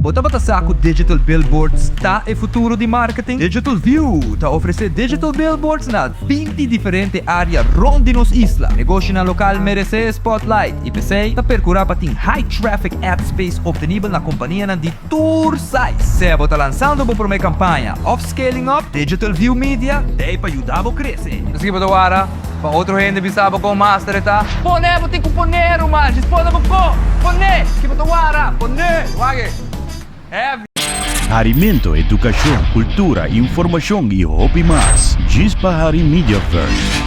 Bo tabata sa ku digital billboards ta e futuro di marketing? Digital View ta ofresé digital billboards na 20 diferente área rònt di nos isla. Negoshinan lokal meresé e spotlight i p'esei ta perkurá pa tin high traffic ad space optenibel na kompanianan di tur size. Sea bo ta lansando bo promé kampaña òf scaling up, Digital View Media t'ei pa yuda bo krese. Esaki bo ta wara Pa otro hende bisa bo kon master e ta. Pone bo tin ku pone ruman djis pone bo ko pone ki bo ta wara pone wak e heavy. Harimento, edukashon, kultura, informashon i hopi mas. Djis pa hari Mediaverse.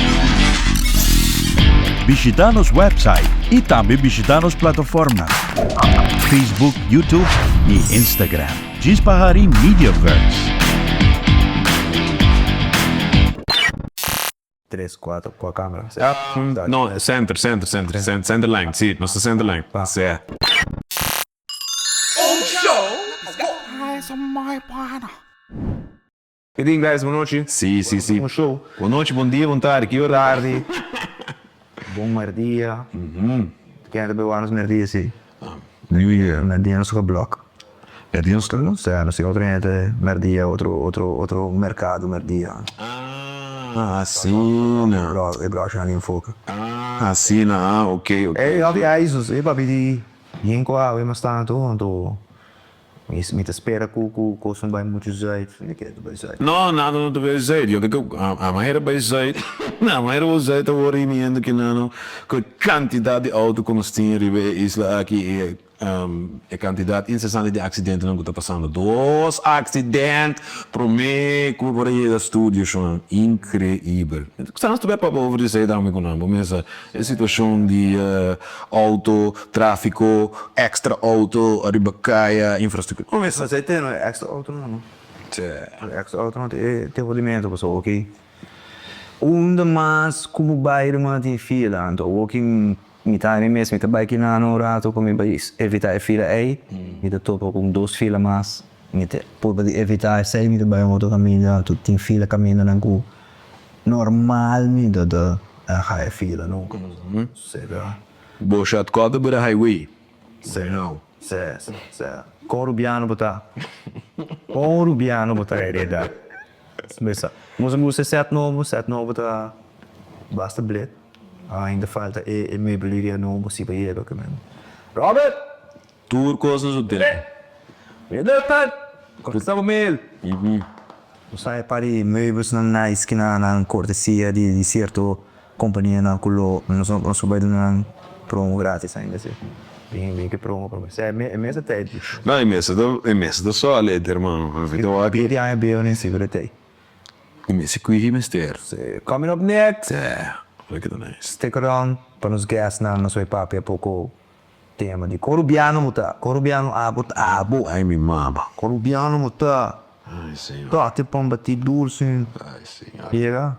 Bishita nos website i tambe bishita nos plataformnan, Facebook, YouTube i Instagram. Djis pa hari Mediaverse. Tres, cuatro, cua camera? No, center, center, center, center, center line, si, nos ta center line, si. Ke tin guys, bon nochi. Si, si, si. Un show. Bon nochi, bon dia, bon tardi, ki ora? Tardi, bon merdia. Ken ta bewa nos merdia si? Merdia nos ta blok. Merdia nos ta blok? Sea, nos tin otro hende merdia, otro, otro, otro mercado merdia. Ah, asina. E bloknan di enfoke. Ah, asina, ah, ok, ok. Ey, hopi ISIS, ey papi di yen ku awe mas tantu, anto Mi ta spera ku ku kos no bai muchu zuid. Mi ke ta bai zuid. No, nada no ta bai zuid. Yo ke ku a manera bai zuid, a manera bo zuid ta wor rimiendo kinano ku e kantidat di outo ku nos tin riba e isla aki i e kantidat insesante di aksidentenan ku ta pasando. Dos aksident prome ku bo por a yega studio shon. Inkreibel. Nos ta bai papia over di esei tambe ku nan. Bo mesa E situacion di auto, trafico, extra auto ariba caya, infrastructura. No mester esey te no e extra auto no no. E extra auto no te te jodimento pasobra oki unda mas cu bo bay riba tin fila anto oki mi ta mi mes mi ta bay kinan un rato cu mi bay evita e fila ey mi ta topa cu dos fila mas mi ta purba di evita esey mi ta bay un otro caminda anto tin fila camindanan cu Normal mi ta ta haja fila nunca sega. Bo shortcut ta bira highway. Se se se con rubiano bo ta con rubiano bo ta hereda mesa nos a gusta e set nobo set nobo ta basta blet ainda falta e meubileria nobo si pa yega Robert. Tur kos na su tempu. Kontesta bo mail. Bo sa e par di meubelsnan nice ki nan nan kortesia di sierto kompanianan ku lo nos nos bai duna nan promo gratis ainda si. Bin bin ke promo prome. Sa e mesa ta e. No e mesa ta e mesa ta solid hermano. Mi ta wak. Binti aña bieu ni si pero e ta ei. E mesa kuihi mester. Si. Coming up next. Look at the nice. Stick around pa nos guestnan nos bai papia poko. Tema di Korubiano bo ta, Korubiano abo ta abo. Ay mi mama. Korubiano bo ta. Ay señor. Tote pon bati dulce. Ay señor. Yega?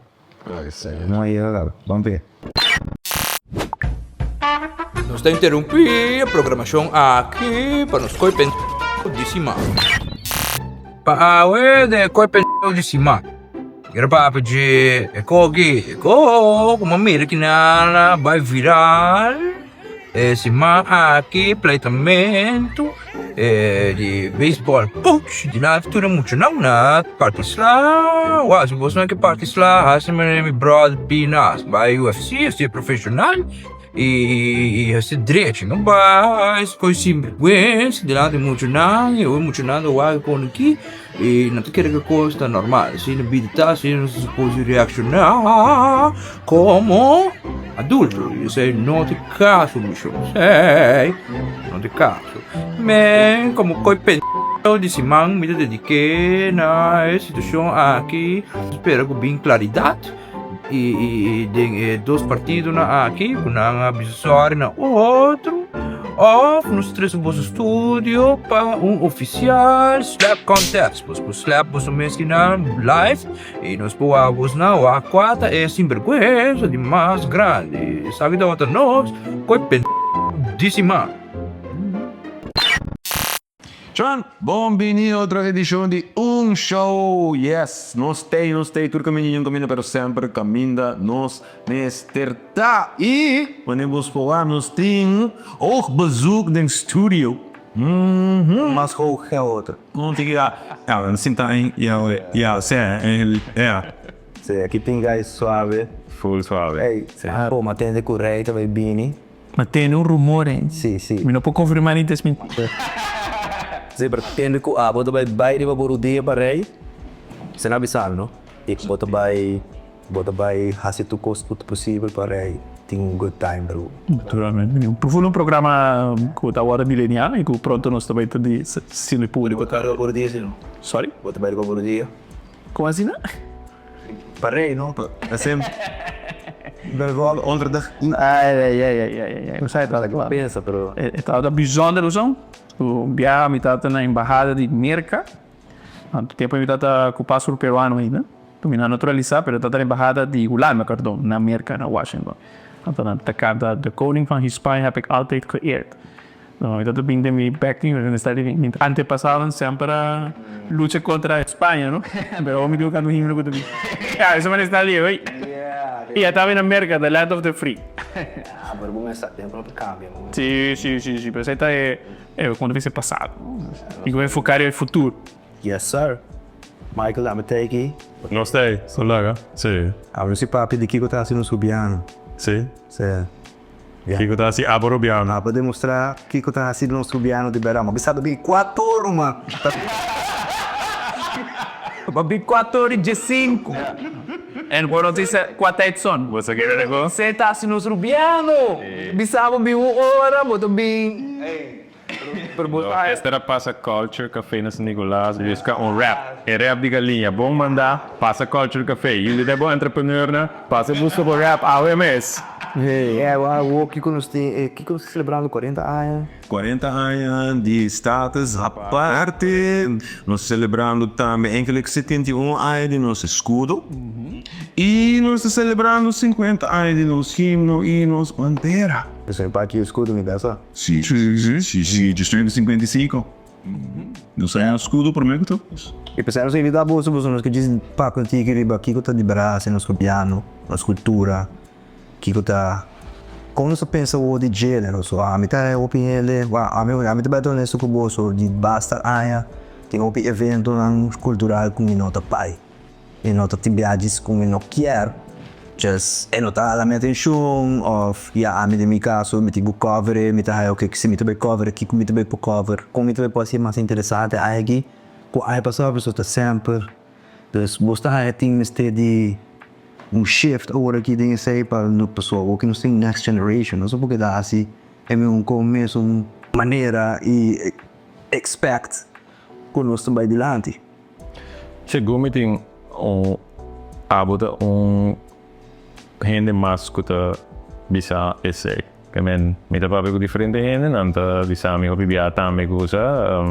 Ay señor. No a yega caba. Ban pe. Nos ta interumpi e programashon aki pa nos koi pen di siman. Pa awe den e koi pen di siman. Mira papia dje e koki, e ko ku mi a mira kinan a bai viral. E siman aki pleitamentu di beisbòl coach dilanti tur e muchanan na parti sla. Wou si bos no ke parti sla hasi manera mi bròder Pinas bai UFC hasi profeshonal i hasi drechi no bai koe sinbergwensa dilanti muchanan i ora muchanan ta wak kon aki. I no ta kere ku e kos ta normal. Asina bida ta, asina nos ta supos di reakshoná komo adulto. I esei no ta e kaso, mi shon. Esei no ta e kaso. Men, komo koi pendeho di siman mi ta dediké na e situashon aki. Spera ku bin klaridat. I den e dos partidonan aki ku nan a bisa sòri na otro òf nos trese boso studio pa un ofisial slap contest. Bos por slap boso mes kinan live i nos por wak bos nan wak kua ta e sinbergwensa di mas grandi. Esaki tabata nos koe pendeho di siman. John, bon bini otro edicion di Un Show! Yes, nos tey, nos tey tur caminda y un caminda pero semper caminda nos mester ta! Y, wanneer bos por wak nos tin hoog bezoek den studio. Un mas hoog ke otro. Un tiki ya, ya, sinta ya, ya, sea, ya. Sí, aki tin guys suave. Full suave. Ey, po, m'a tende ku Rey ta bai bini. M'a tende un rumor ey. Sí, sí. Mi no por confirma ni desminti. Sí, pero tende ku abo ta bai bai riba bo rudia pa Rey. Esei nan a bisa mi, no? I bo ta bai, bo ta bai hasi tur kos ku ta posibel pa Rey tin un good time bro. Naturalmente. Un profundo programa ku ta wòrdu milenial i ku pronto nos ta bai ta di sirbi públiko. Bo ta bai riba bo rudia si no? Sorry? Bo ta bai riba bo rudia? Kon asina? Pa rey no? Asem Bijvoorbeeld onder de. Ai ai ai ai ai ai. Sa e tabata kla. Pensa pero. E tabata bijzonder oso. Un biaha mi tabata na embahada di Merka. Anto tempo mi tabata ku paspoort peruano ainda. Mi no a naturalisa pero tabata na embahada di Hulanda perdon na Merka na Washington. Anto nan ta kanta de koning van Hispanje heb ik altijd geëerd. No, mi ta bin den mi bek tin, mi sta di mi antepasadonan semper a lucha kontra Spaña, no? Pero awor mi tin un kanta un himno ku ta bin. Ya, esei manera sta liu, ey. I a tabata na Merka, the land of the free. Ah, pero bo mester sa tempu no ta kambia, no? Si, si, si, si, pero esei ta e, e kon ta bisa e pasado. Mi ku enfoká riba e futuro. Yes, sir. Michael, dame take. No stay, so laga, si. Abra si papia di kiko ta hasi nos rubiano. Si. Si. Kiko ta hasi abo rubiano? Abo demostrá kiko ta hasi nos rubiano di bèrdat. M'a bisa ta bin kuator ruman. M'a bin kuator i diesinku. En bo no bisa kua tijd son. Bo sa kere rego? Se ta hasi nos rubiano. Bisa bo bin un ora, bo ta bin. Ester a pasa Culture Café na San Nicolas busca un wrap. E wrap di galiña bon manda, pasa Culture Café. Jullie ta bon entrepreneurnan, pasa busca bo wrap awe mes. Hey, awor kiko nos tin, kiko nos ta celebrando 40 aña? 40 aña di status aparte, nos ta celebrando tambe enkele 71 aña di nos escudo y nos ta celebrando 50 aña di nos himno y nos bandera. Esei pa ki escudo mi besa? Si, si, si, si, si, dje 55. Nos a escudo prome cu tur. I p'esei nos a invita boso, boso nos ke djis papia un tiki riba kiko ta di brasa nos gobiano, nos cultura, kiko ta, kon nos ta pensa awor di djele. So ami ta hopi hende, ami ami ta bai honesto ku boso, di basta aña tin hopi eventonan cultural ku mi no ta bai. E no ta tin biajes ku mi no kier, just e no ta hala mi atenshon òf ya ami den mi kaso mi tin ku cover e, mi ta haya oke si mi ta bai cover kiko mi ta bai por cover, kon mi ta bai por hasi mas interesante aña aki ku aña pasá pasobra ta semper. Dus bos ta haya tin mester di un shift awor aki den esei pa pasobra awor ki nos tin next generation nos no por keda hasi e mesun kon mesun manera i expect ku nos ta bai dilanti. Segun mi tin un abo ta un hende mas ku ta bisa esei. Ke men mi ta papia ku diferente hende, nan ta bisa mi hopi bia tambe ku sa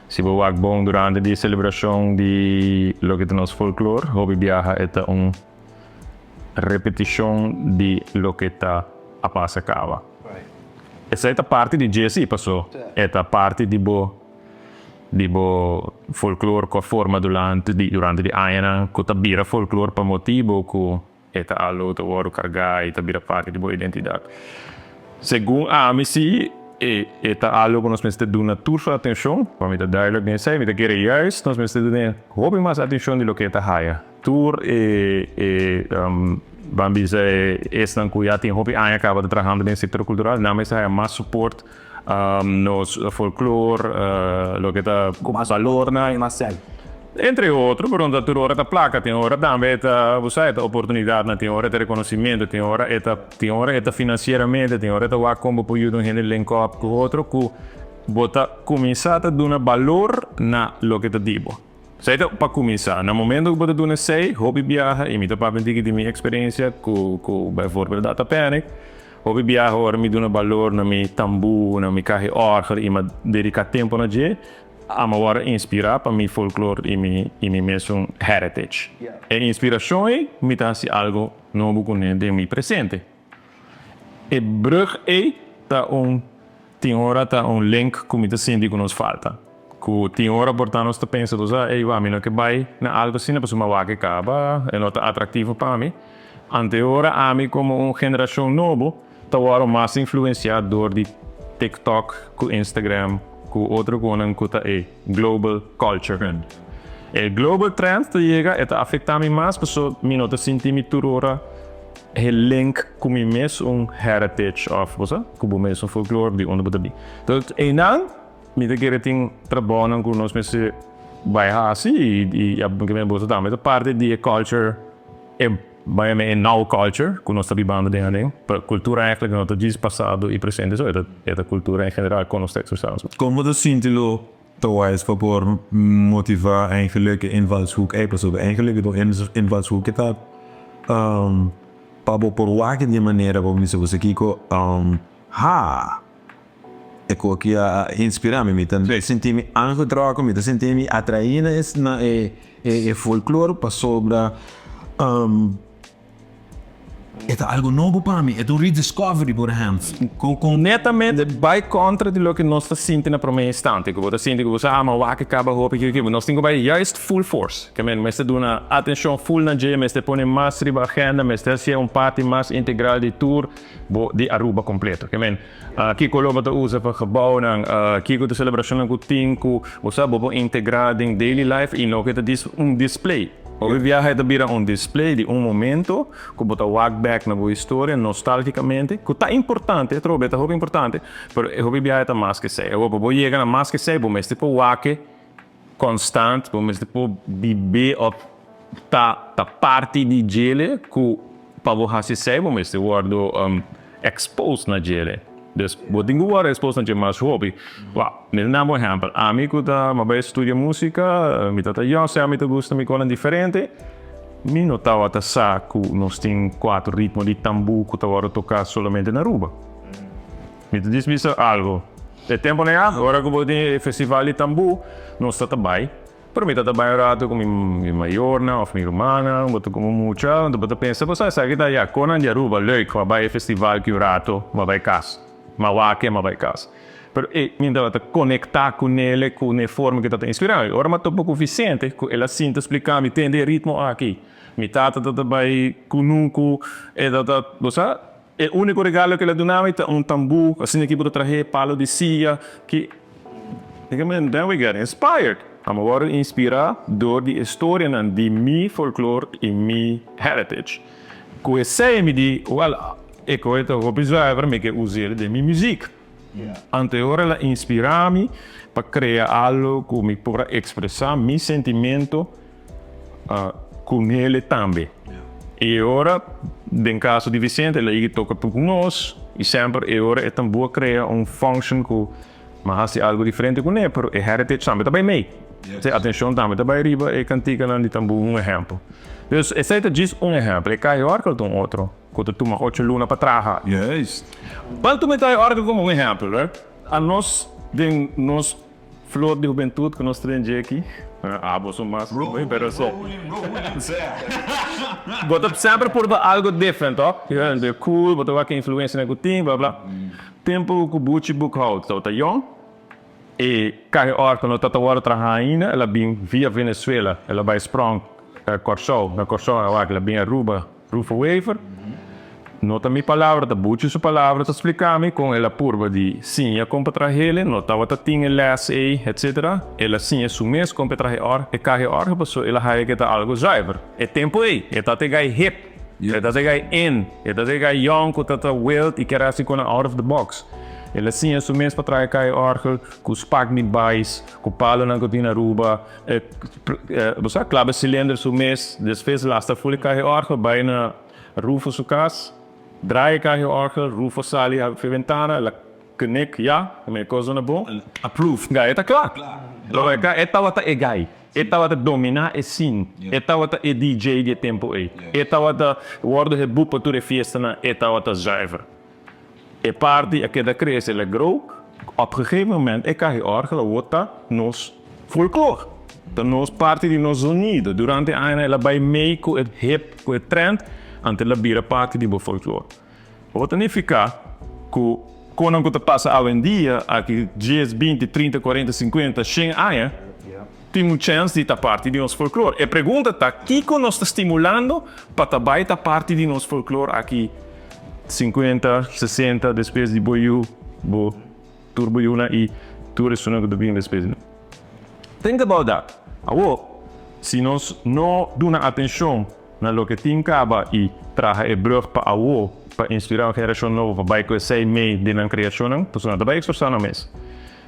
si bo wak bon durante di e selebrashon di loke ta nos folklor, hopi biaha e ta un repetishon di loke ta a pasa kaba. Esei ta parti di dje si paso e ta parti di bo. Di bo folklor ku a forma durante di durante di añanan ku ta bira folklor pa motibu ku e ta algo ku ta wòrdu kargá i ta bira parti di bo identidat. Segun ami si e e ta algo ku nos mester duna tur su atenshon, pa mi ta duidelijk den esei, mi ta kere juist nos mester duna hopi mas atenshon di loke e ta haya. Tur e e ban bisa e esnan ku ya tin hopi aña kaba ta trahando den sektor kultural nan mester haya mas support. Nos folklor, loke ta Ku mas balornan i mas sèn. Entre otro, pero no ta tur ora ta plaka, tin ora tambe e ta, bo sa, e ta oportunidatnan, tin ora e ta rekonosimentu, tin ora e ta, tin ora e ta finansieramente, tin ora e ta wak kon bo por yuda un hende link up ku otro ku bo ta kuminsá ta duna balor na loke ta di bo. Esei ta pa kuminsá. Na momento ku bo ta duna esei, hopi biaha, i mi ta papia un tiki di mi eksperensia ku ku baivoorbeeld Data Panic, Hopi biaha ora mi duna balor na mi tambú, na mi kahi òrgel i mi a dediká tempu na dje, a mi wòrdu inspirá pa mi folklor i mi i mi mesun heritage. E inspirashon ei mi ta hasi algu nobo kuné den mi presente. E brug ei ta un tin ora ta un link ku mi ta sinti ku nos falta. Ku tin ora por ta nos ta pensa bo sa, ey wak mi no ke bai na algu asina pasobra mi a wak e kaba, e no ta atraktivo pa mi. Ante ora ami komo un generashon nobo ta wòrdu mas influensiá dor di TikTok ku Instagram. ku otro konan ku ta e global culture. E global trend ta yega e ta afecta mi mas paso mi no ta sinti mi tur ora e link ku mi mes un heritage of bo sa ku bo mes un folklore di unda bo ta bin. Entonces einan mi ta kere tin trabounan ku nos mester bai hasi y y boso tambe ta parti di e culture e Bai me e now culture ku nos ta bibando den aden, pero kultura eigenlijk no ta djis pasado i presente so, e ta e ta kultura en general kon nos ta ekspresá nos. Kon bo ta sinti lo ta wise pa por motivá eigenlijk e invalshoek ei? Pasobra eigenlijk e invalshoek e ta pa bo por wak di e manera pa bo bisa bo sa kiko, ha! E koki a inspirá mi. Mi ta sinti mi aangetrokken, mi ta sinti mi atraí na na e e folklor pasobra e ta algo nobo pa mi, e ta un rediscovery por ehèmpel. Ku ku netamente bai kontra di loke nos ta sinti na promé instante, ku bo ta sinti ku bo sa, ah, ma wak e kaba hopi kiko kiko. Nos tin ku bai juist full force. Ke men mester duna atenshon full na dje, mester pone mas riba agenda, mester hasié un parti mas integral di tur bo di Aruba kompleto. Ke men. Kiko lo bo ta usa pa gebouwnan? Kiko ta celebracionnan cu tin cu bo sa bo por integra den daily life y no ke ta dis un display? Hopi biaha e ta bira un display di un momento cu bo ta wak bek na bo historia nostalgicamente, cu ta importante, atrobe ta hopi importante, pero e hopi biaha e ta mas ke esey. Awor pa bo yega na mas ke esey bo mester por wak e constant, bo mester por bib'é of ta ta parti di djele ku pa bo hasi esei bo mester wòrdu exposed na djele. Dus bo tin ku wòrdu exposed na dje mas hopi. Wou, mi ta duna bo ehèmpel, ami ku ta mi a bai studia músika, mi ta ta yòn, sea mi ta gusta mi konan diferente, mi no tabata sa ku nos tin kuater ritmo di tambú ku ta wòrdu toká solamente na Aruba. Mi ta djis bisa algo. E temponan ya, ora ku bo tin e festival di tambú, nos ta ta bai. Pero mi ta ta bai un rato ku mi mayornan òf mi rumannan, bo ta komo mucha, anto bo ta pensa, bo sa esaki ta ya, konan di Aruba, leuk, m'a bai e festival ki un rato, m'a bai kas. M'a wak e, m'a bai kas. Pero e, mi tabata konektá ku nele ku n'e forma ku e tabata inspirá mi. Ora m'a topa ku Vicente, ku el a sinta splika mi, tende e ritmo aki. Mi tata ta ta bai kunuku, e ta ta, bo sa. E úniko regalo ku el a duna mi ta un tambú, asina ki bo ta trah'é palo di sia, ki And then we get inspired. Amo wòrdu inspirá dor di e storianan di mi folklor i mi heritage. Ku esei mi di, wèl, e koe ta hopi zuiver, mi ke us'é den mi muzik. Anto e ora el a inspirá mi pa krea algu ku mi por a ekspresá mi sentimento ku nele tambe. I e ora, den kaso di Vicente, el a yega toka ku nos i semper e ora e tambú a krea un function ku mi a hasi algu diferente kuné, pero e heritage tambe ta bai mei. E atenshon tambe ta bai riba e kantikanan di tambú, un ehèmpel. Dus esei ta djis un ehèmpel. E Kai Orkel ta un otro ku ta tuma ocho luna pa traha. Ban tuma e Kai Orkel komo un ehèmpel, right? Anos den nos Flor di hubentud ku nos ta den dje aki. Abo su mas hopi pero so. Bo ta semper purba algo different tok. De cool, bo ta wak e influencianan ku tin bla bla. Tempu ku Buchi Boekhout tabata yong e kahe orfano tabata wòrdu traha ainda el a bin via Venezuela el a bai sprong Kòrsou na Kòrsou a wak el a bin Aruba. Rufo Wever, No ta mi palabra, ta Buchi su palabra ta splica mi con el a purba di siña con pa traha hele, no tabata tin e les ey, etc. El a siña su mes con pa e traha e or, e caha e orgel pasobra el a haya ke ta algo zuiver. E tempo ey, e ta te gai hip, e ta te gai in, e ta te gai yong cu ta ta wild y kier haci con out of the box. El a siña su mes pa traha e caha e orgel cu spak di bais, cu palonan cu tin na Aruba, E bo sa klaba silinder su mes, despues lasta ful e kahe orgel bai na Rufo su kas, draai e kahe orgel, Rufo sali habri e bentana, el a knik, ya, e kos na bon. Approved. Gai e ta kla. Lo e ka e tabata e gai, e tabata dominá e scene, e tabata e DJ di e tempu ei, e tabata wòrdu hebú pa tur e fiestanan, e tabata zuiver. E parti a keda crece, el a grow, op gegeven moment e caha orgel awor ta nos folklore, ta nos parti di nos zonido. Durante añanan el a bay mey cu e hip, cu e trend, anto el a bira parti di bo folklore. Awor ta nifica cu conan cu ta pasa awendia, aki dies, binti, trinta, cuarenta, cincuenta, shen aña, tin un chens di ta parti di nos folklore. E pregunta ta, kico nos ta stimulando pa ta bay ta parti di nos folklore aki 50, 60 despues di bo yu, bo tur bo yunan i Tur esunnan ku ta bini despues di nos. Think about that. Awor, si nos no duna atenshon na loke tin kaba i traha e brug pa awor pa inspirá un generashon nobo pa bai ku esei mei den nan kreashonnan, pasobra nan ta bai ekspresá nan mes.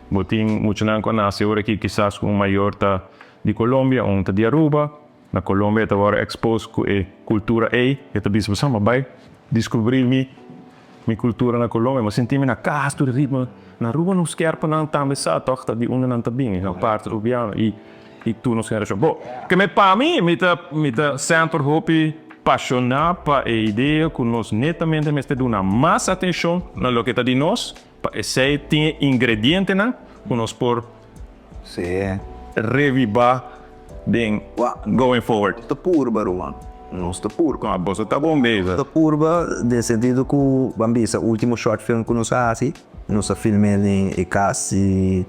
Bo tin muchanan ku a nase ora aki kisas ku un mayor ta di Colombia, un ta di Aruba. Na Colombia e ta wòrdu expose ku e kultura ei, e ta bisa, Bo bai diskubrí mi mi kultura na Colombia, bo sinti mi na kas tur e ritmo. Na Aruba nos skerpanan tambe sa tòg ta di unda nan ta bini, na parti Rubiano i i tur nos generashon. Bo, ke me pa mi, mi ta mi ta semper hopi pashoná pa e idea ku nos netamente mester duna mas atenshon na loke ta di nos, pa esei tin e ingredientenan ku nos por revibá den going forward. Nos ta purba, ruman. Nos ta purba. Ah, boso ta bon bezig. Nos ta purba den sentido ku ban bisa ultimo short film ku nos a hasi, nos a film'é den e kas di,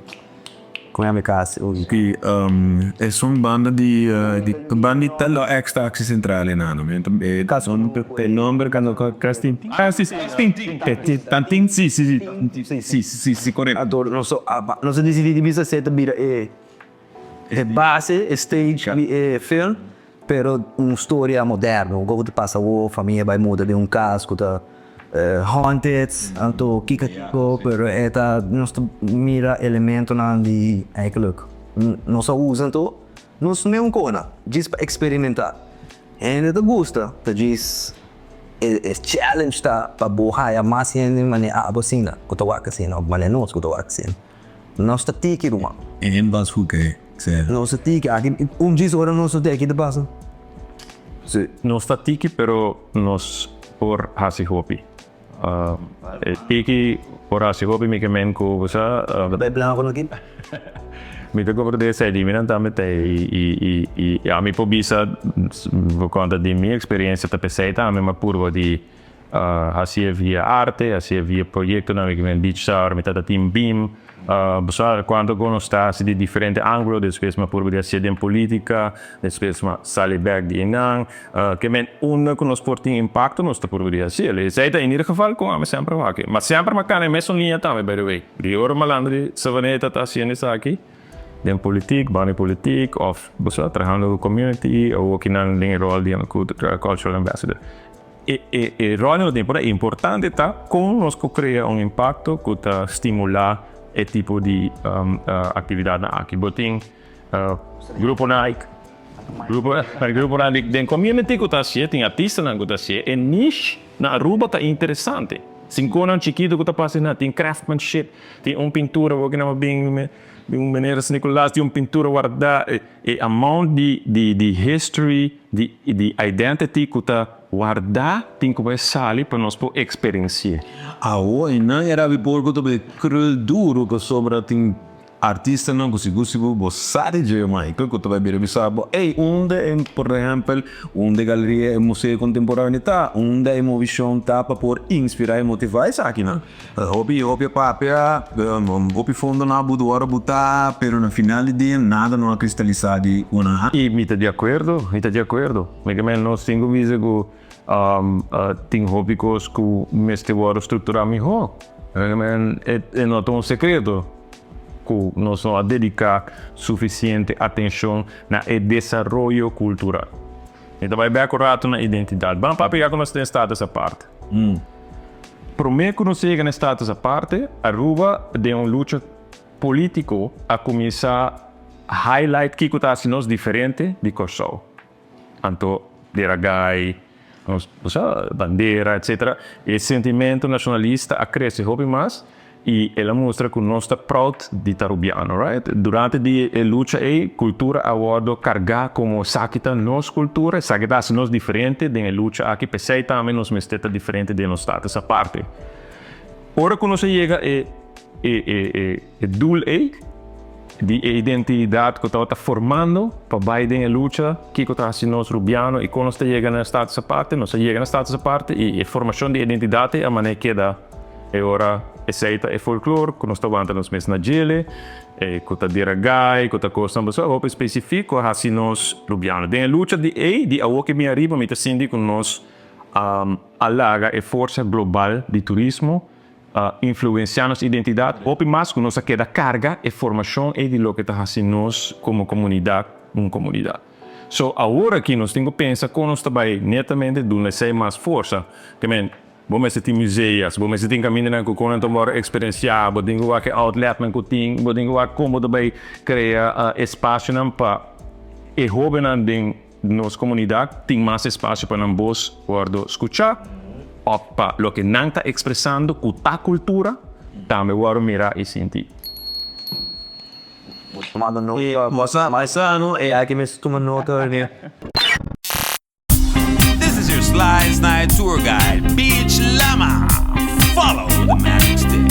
kon yama e kas? Di esun banda di banda di lo ex taxi central enano. E nomber Ah, si, si, Tantin, si, si, si, si, si, korekto. Anto nos a nos a disidí di bisa esei ta bira e E base, e stage di e film, pero un storia moderno, un koku ta pasa awor, famia bai muda den un kas ku ta haunted, anto kiko kiko, pero e ta nos ta mira elementonan di eigenlijk nos a usa anto nos meun kona djis pa eksperimenta. Hende ta gusta, ta djis e challenge ta pa bo haya mas hende manera abo asina ku ta wak asina òf manera nos ku ta wak asina. Nos ta tiki ruman. En was goed hè, sê. Nos ta tiki aki un djis ora nos no ta aki ta pasa. Si. Nos ta tiki pero nos por hasi hopi. E tiki por hasi hopi mi ke men ku bo sa. Ta bay blanco no kita. Mi ta comprende esei di mi nan tambe ta i i i ami por bisa bo konta di mi experiencia ta pesey tambe mi a purba di Hasié via arte, hasié via proyectonan, mi kimen Beach Sour, mi tata tin Beam. Bo sa cuanto cu nos ta haci di diferente angulo, despues mi a purba di hasié den politica, despues mi a sali bek di einan. Kimen unda cu nos por tin impacto nos ta purba di hasié. Esey ta in ieder geval con ami semper wak. Ma semper mi a cana e mesun liña tambe by the way. Di ora malandro di Savaneta ta haciendo esaki. Den politiek, banda di politiek of bo sa trahando cu community of wokinan den e rol di cultural ambassador. E e e rol nan lo tin, pero e importante ta con nos por crea un impacto cu ta stimula e tipo di actividadnan aki. Bo tin grupo Nike, grupo gruponan di den community cu ta hacié, tin artistanan cu ta hacié. E niche na Aruba ta interesante. Sinconan chikito cu ta pasa esnan, tin craftsmanship, tin un pintura bo kina bin Di un manera San Nicolas di un pintura wardá e amount di di di history di di identity ku ta wardá tin ku bai sali pa nos por eksperensi'é. Awo e nan e rabi porko ta bai krul duru pasobra tin artistanan ku sigur sigur bo sa di dje Michael ku ta bai bira bisa bo ey unda e por ehempel unda e galeria e museo kontemporaneo ta unda e movishon ta pa por inspirá i motivá esakinan. Hopi hopi a papia, hopi fondonan a butu ora buta, pero na final di dia nada no a kristalisá di una. I mi ta di akuerdo, mi ta di akuerdo. Mi ke men nos tin ku bisa ku tin hopi kos ku mester wòrdu strukturá mihó. Mi ke men e no ta un sekreto ku nos no a dediká sufisiente atenshon na e desaroyo kultural. Mi ta bai bèk un ratu na identidat. Ban papia ya ku nos tin status aparte. Prome ku nos yega na e status aparte, Aruba den un lucha politiko a kuminsá highlight kiko ta hasi nos diferente di Kòrsou. Anto dera gai, nos bandera etcetera. E sentimento nashonalista a krese hopi mas I el a mustra ku nos ta proud di ta Rubiano, right? Durante di e lucha ei, kultura a wòrdu kargá komo esaki ta nos kultura, esaki ta hasi nos diferente den e lucha aki, p'esei tambe nos mester ta diferente den nos status aparte. Ora ku nos a yega e e e e doel ei di e identidat ku tabata formando pa bai den e lucha, kiko ta hasi nos Rubiano i kon nos ta yega na e status aparte, nos a yega na status aparte i e formashon di identidat ei a manera keda. E ora esei ta e folklor ku nos ta wanta nos mes na djele, e ku ta dera gai, ku ta kosnan pasobra hopi spesifik ku a hasi nos Rubiano. Den e lucha di ei, di awor ke mi ariba mi ta sinti ku nos a laga e forsa global di turismo. a influencia nos identidad hopi mas cu nos a keda carga e formacion ey di loke ta haci nos como comunidad un comunidad. So awor aki nos tin cu pensa con nos ta bay netamente duna esey mas forsa. Ke men, bo mester tin museas, bo mester tin camindanan cu con nan ta worde experiencia, bo tin cu wak e outletnan cu tin, bo tin cu wak con bo ta bay crea espacionan pa e hobennan den nos comunidad tin mas espacio pa nan bos wordo scucha of pa loke nan ta expresando cu ta cultura tambe wordo mira y sinti. This is your Slice Night tour guide, Beach Lama. Follow the magic stick.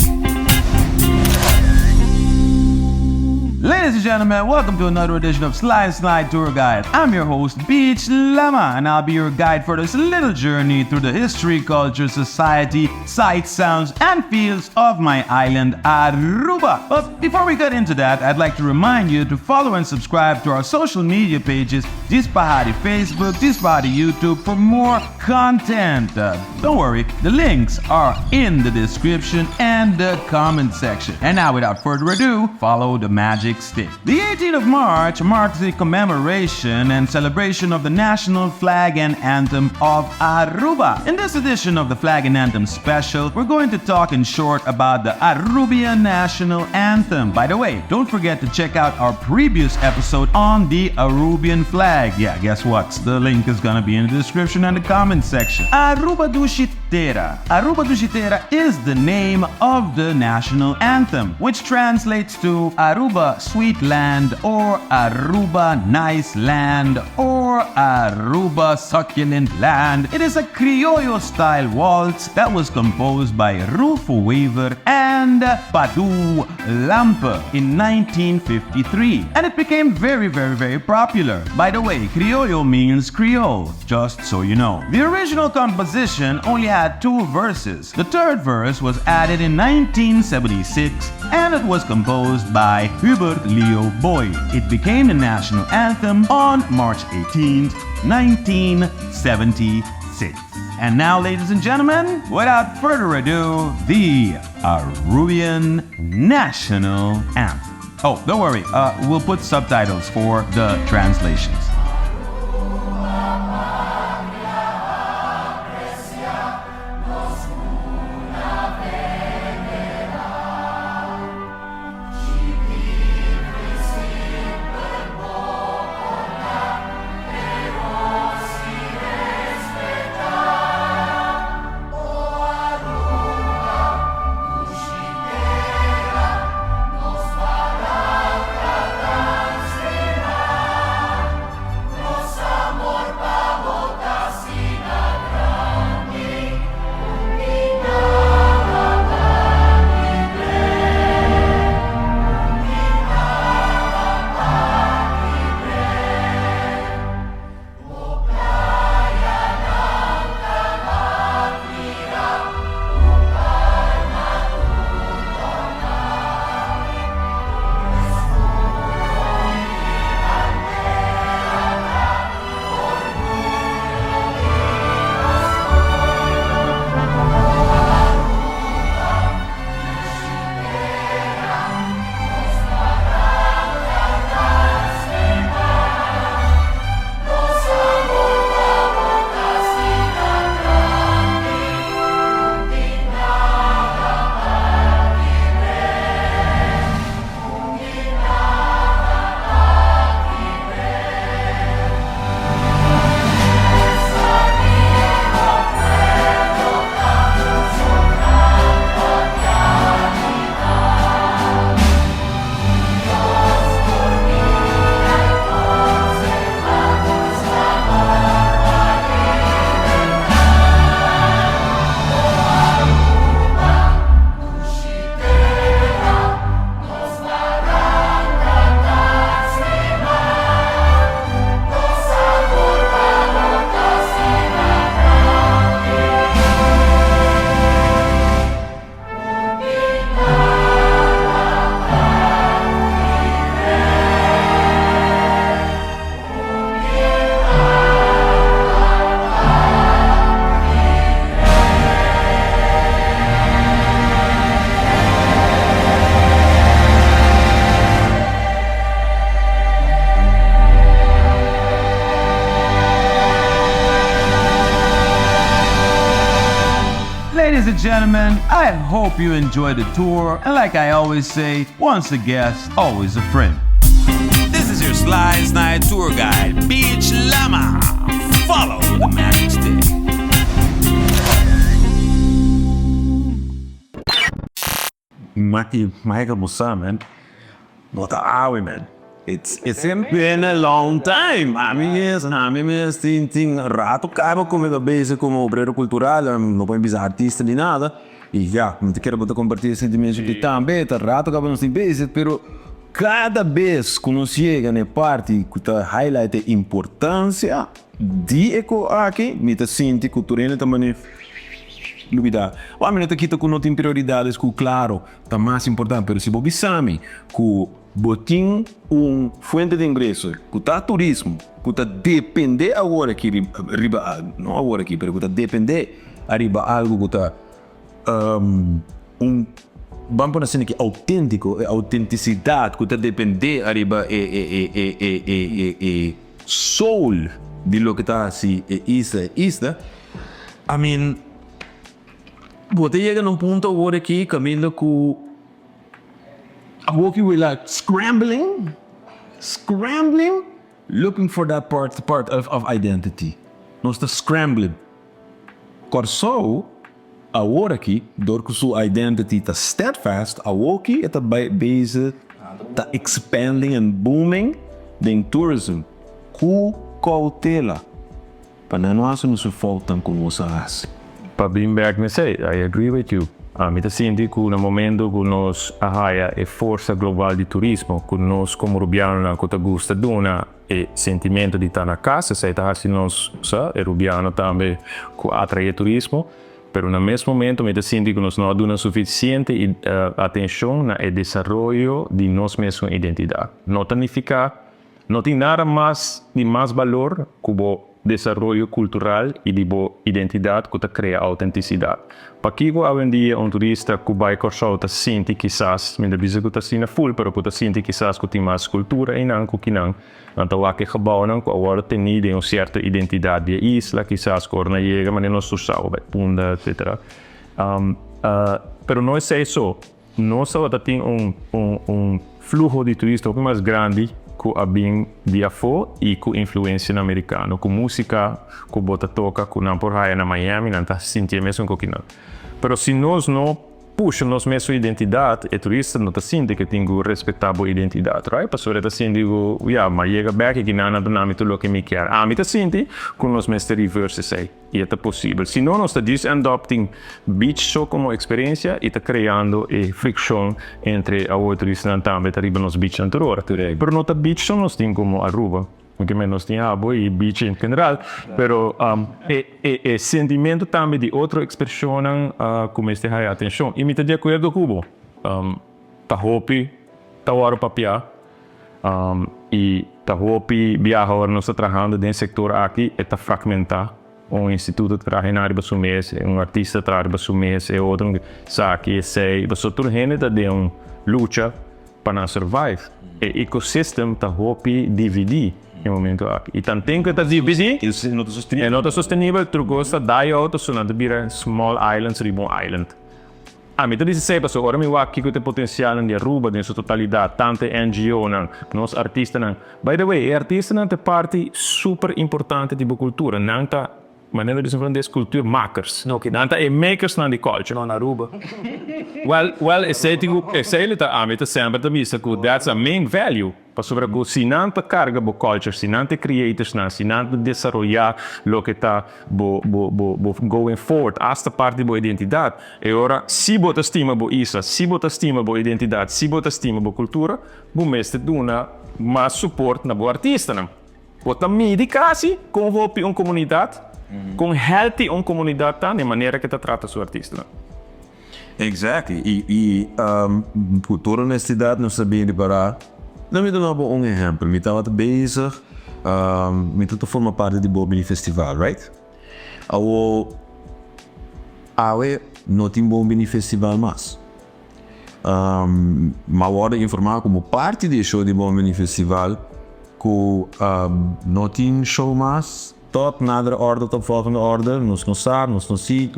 Ladies and gentlemen, welcome to another edition of Slice Night Tour Guide. I'm your host, Beach Lama, and I'll be your guide for this little journey through the history, culture, society, sights, sounds, and feels of my island, Aruba. But before we get into that, I'd like to remind you to follow and subscribe to our social media pages, Dispahari Facebook, Dispahari YouTube, for more content. Don't worry, the links are in the description and the comment section. And now, without further ado, follow the magic stick. The 18th of March marks the commemoration and celebration of the national flag and anthem of Aruba. In this edition of the Flag and Anthem special, we're going to talk in short about the Arubian National Anthem. By the way, don't forget to check out our previous episode on the Arubian flag. Yeah, guess what? The link is gonna be in the description and the comment section. Aruba Dushi Tera. Aruba Dushi Tera is the name of the national anthem, which translates to Aruba Sweet Land or Aruba Nice Land or Aruba Succulent Land. It is a criollo style waltz that was composed by Rufo Wever and Padu Lampe in 1953, and it became very, very, very popular. By the way, criollo means Creole, just so you know. The original composition only had two verses. The third verse was added in 1976 and it was composed by Hubert Leo Boy. It became the national anthem on March 18th, 1976. And now, ladies and gentlemen, without further ado, the Arubian National Anthem. Oh, don't worry, we'll put subtitles for the translations. Ladies and gentlemen, I hope you enjoyed the tour. And like I always say, once a guest, always a friend. This is your Slice Night tour guide, Beach Lama. Follow the magic stick. Michael bo sa man, no ta awe man. It's it's been a long time. Ami mes, ami mes tin tin rato caba cu mi ta bezig como obrero cultural, no por bisa artista ni nada. Y ya, mi ta kere bo ta comparti e sentimento aki tambe, ta rato caba nos tin bezig, pero cada bes cu nos yega na e parti cu ta highlight e importancia di e co aki, mi ta sinti cu tur hende ta mane lubida. Wak mi no ta kita cu no tin prioridades cu claro ta mas importante, pero si bo bisa mi cu bo tin un fuente di ingreso cu ta turismo, cu ta depende awor aki riba, no awor aki, pero cu ta depende ariba algo cu ta un, ban pone asina aki, autentico, e autenticidad cu ta depende ariba e e e e e e soul di loke ta haci e isla e isla, I mean, bo ta yega na un punto awor aki caminda cu awor ki we like scrambling, scrambling looking for that part part of of identity, nos ta scrambling. Kòrsou awor aki dor ku su identity ta steadfast awoki e ta bai bezig ta expanding and booming den tourism ku koutela pa nan no hasi nos e foutnan ku nos a hasi. Pa bin bek mesey, I agree with you. Mi ta sinti ku na momento ku nos a haya e forsa global di turismo ku nos komo rubianonan ku ta gusta duna E sentimento di ta na cas, esey ta haci nos sa, e Rubiano tambe cu atrae turismo, pero na mes momento mi ta sinti cu nos no a duna suficiente atencion na e desaroyo di nos mesun identidad. No ta nifica, no tin nada mas di mas balor cu bo desaroyo cultural y di bo identidad cu ta crea autenticidad. Pakico awendia un turista cu bay Corsou ta sinti kisas, mi ta bisa cu ta asina full, pero cu ta sinti kisas cu tin mas cultura eynan cu kinan? Nan ta wak e gebouwnan cu a wordo teni den un cierto identidad di e isla, kisas cu ora nan yega manera nos tur sa, o bay Punda, etcetera. Pero no esey so. Nos tabata tin un un fluho di turista hopi mas grandi ku a bin di afó i ku influensianan merikano, ku músika ku bo ta toka ku nan por haya na Miami, nan ta sinti e mesun kokinan. Pero si nos no pusha nos mesun identidat, e turista no ta sinti ku e tin ku respetá bo identidat, right? Pasobra e ta sinti ku, ya, m'a yega bèk i kinan nan ta duna mi tur loke mi kier. Ami ta sinti ku nos mester reverse esei. I e ta posibel. Si no, nos ta djis end up tin beach so komo eksperensia i ta kreando e frikshon entre awor turistanan tambe ta riba nos beachnan tur ora. Pero no ta beach so nos tin komo Aruba. Mucho menos nos tin abo i beach en general. Pero e e sentimentu tambe di otro ekspreshonnan ku mester haya atenshon. I mi ta di akuerdo ku bo. Ta hopi ta wòrdu papiá. I ta hopi biaha ora nos ta trahando den sektor aki e ta fragmentá. Un instituto ta traha einan riba su mes, un artista ta traha riba su mes, e otro esaki, esei. Pasobra tur hende ta den un lucha pa nan survive. E ecosystem ta hopi dividí e momento aki. I tanten ku e ta dividí, e no ta sostenibel, tur kos ta die out, pasobra nan ta bira small islands riba un island. Ami ta bisa esei pasobra ora mi wak kiko ta e potensialnan di Aruba den su totalidat, tantu e NGOnan, nos artistanan. By the way, e artistanan ta e parti super importante di bo kultura. Nan ta, manera ta bisa na Hulandes, cultuurmakers. Nan ta e makersnan di culture. No na Aruba. Well, well, esei tin ku, esei lo ta, ami ta semper ta bisa ku that's a main value. Pasobra ku si nan ta karga bo culture, si nan ta e creatorsnan, si nan ta desaroyá loke ta bo bo bo bo going forward, asta parti di bo identidat, e ora si bo ta stima bo isla, si bo ta stima bo identidat, si bo ta stima bo kultura, bo mester duna mas support na bo artistanan. Bo ta midi kasi kon hopi un komunidat, kon healthy un komunidat ta na e manera ku e ta trata su artistanan. Exactly. Y y cu tur honestidad nos ta bin ripará. Lo mi duna bo un ehempel. Mi tabata bezig, mi ta ta forma parti di Bo Bini Festival, right? Awo, awe no tin Bo Bini Festival mas. M'a wòrdu informá komo parti di e show di Bo Bini Festival ku no tin show mas tot nader orde tot volgende orde. Nos no sa, nos no si.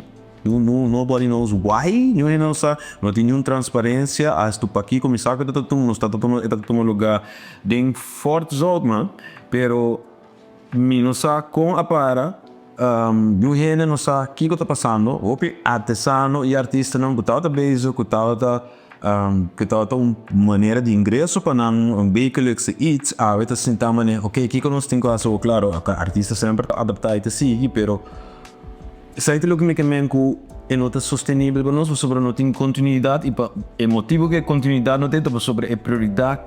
No, no, nobody knows why, niun hende no sa, no tin niun transparencia as to pakiko. Mi sa ku e ta tuma, nos ta tuma, e ta tuma lugar den Fort Zoutman, pero mi no sa kon a para, niun hende no sa kiko ta pasando. Hopi artesano i artistanan ku tabata bezig, ku tabata ku tabata un manera di ingreso pa nan, un wekelijkse iets, awe ta sinta manera, ok, kiko nos tin ku hasi awor? Klaro, artista semper ta adapta i ta sigui, pero Esaki ta loke mi ke men ku e no ta sostenibel pa nos pasobra no tin kontinuidat i pa e motibu ku e kontinuidat no tin ta pasobra e prioridat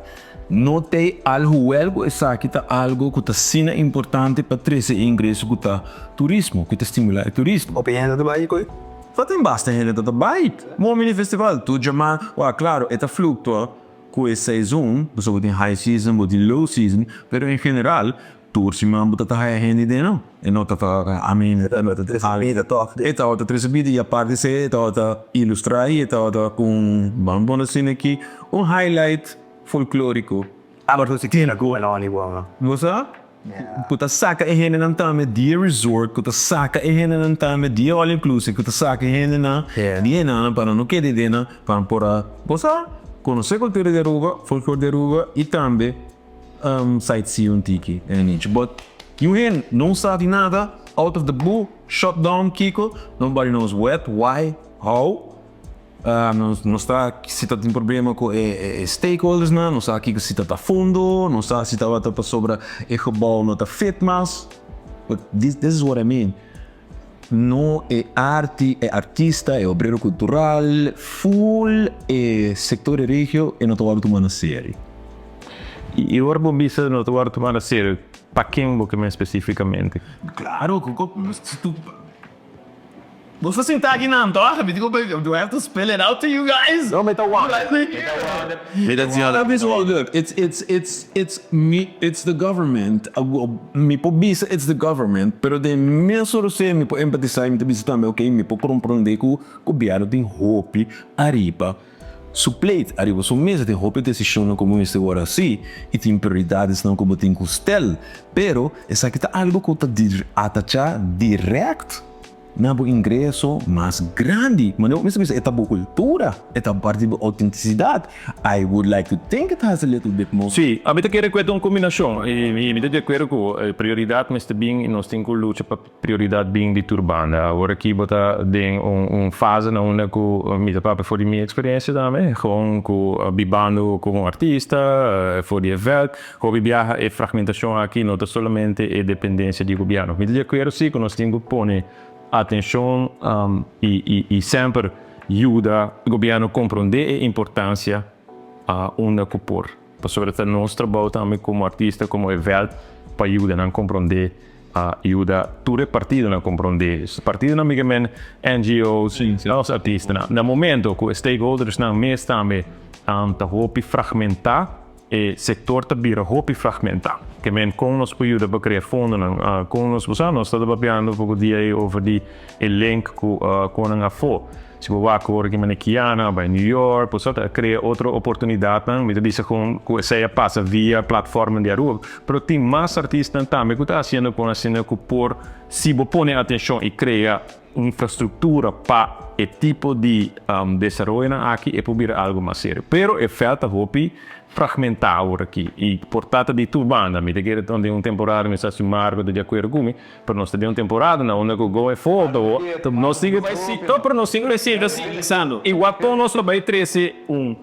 no t'ei alhuwel ku esaki ta algu ku ta asina importante pa trese e ingreso ku ta turismo ku ta stimulá e turismo. Hopi hende ta bai koe? Ta tin basta hende ta ta bai. Momi di festival tur djaman wak klaro e ta fluktua ku e seizon pasobra bo tin high season bo tin low season pero en general Tur siman bo ta ta haya hende den no. E no ta ta, I mean, E tabata trese bida tòg. E tabata trese bida i aparte esei e tabata ilustrá i e tabata un, ban pone asina aki, un highlight folklóriko. Ah, but si tin ku no ni bon no. Bo sa? Ku ta saka e hendenan tambe di e resort, ku ta saka e hendenan tambe di e all inclusive, ku ta saka e hendenan di e nan pa nan no keda den nan, pa nan por a, bo sa, konosé kultura di Aruba, folklor di Aruba i tambe Sightsee un tiki den e nicho but yu hen no sa di nada out of the blue shut down kiko nobody knows what why how no sa si ta tin problema ku e stakeholders nan no sa kiko si ta ta fondo no sa si tabata pasobra e gebouw no ta fit mas but this is what I mean no e arti e artista e obrero cultural full e sector e regio e no ta wòrdu tuma na serio. I ora bo bisa no ta wòrdu tuma na serio, pa ken bo ke men spesifikamente? Claro, si tu Bo sta sinta aki nan toch? Mi tin ku do I have to spell it out to you guys? No, mi ta wak. Mi ta diciendo. Well, look, it's it's it's it's mi it's the government. Mi por bisa it's the government, pero den mes ora esei mi por empatisa i mi ta bisa tambe, ok, mi por comprende ku gobierno tin hopi ariba su plate, ariba su mesa, tin hopi decisionnan ku bo mester wòrdu hasi i tin prioridadesnan ku bo tin ku stel, pero esaki ta algu ku ta atacha direct. Na bo ingreso mas grandi. Manera bo mester bisa e ta bo cultura, e ta parti di bo autenticidad. I would like to think it has a little bit more. Sí, ami ta kere ku e ta un kombinashon. I mi ta di akuerdo ku e prioridat mester bin i nos tin ku lucha pa prioridat bin di tur banda. Awor aki bo ta den un un fase na unda ku mi ta papia for di mi eksperensia tambe, gewoon ku bibando komo artista, for di e vèlt. Hopi biaha e fragmentashon aki no ta solamente e dependensia di gobièrnu. Mi ta di akuerdo si ku nos tin ku pone atenshon i semper yuda gobièrnu komprondé e importansia unda ku por. Pasobra ta nos trabou tambe komo artista, komo e vèlt pa yuda nan komprondé, yuda tur e partidonan komprondé. Partidonan mi ke men NGO's, nos artistanan. Na momento ku e stakeholdersnan mes tambe ta hopi fragmentá, E sektor ta bira hopi fragmentá. Ke men kon nos por yuda pa krea fondonan? Kon nos por sa? Nos tabata papiando poko dia ei over di e link ku konan afó. Si bo wak ora ki mane Kiana a bai New York, bo sa ta krea otro oportunidatnan. Mi ta bisa kon ku esei a pasa via platformnan di Aruba. Pero tin mas artistanan tambe ku ta hasiendo kon asina ku por, si bo pone atenshon i krea infrastruktura pa e tipo di desaroyonan aki e por bira algo mas serio. Pero e veld ta hopi fragmentá awor aki i por ta ta di tur banda. Mi ta kere ta den un temporada, mi sa si Marco ta di akuerdo ku mi, pero nos ta den un temporada na unda ku go e foto nos tin ku bai si, no pero nos tin ku bai sinta i wak kon nos lo bai trese un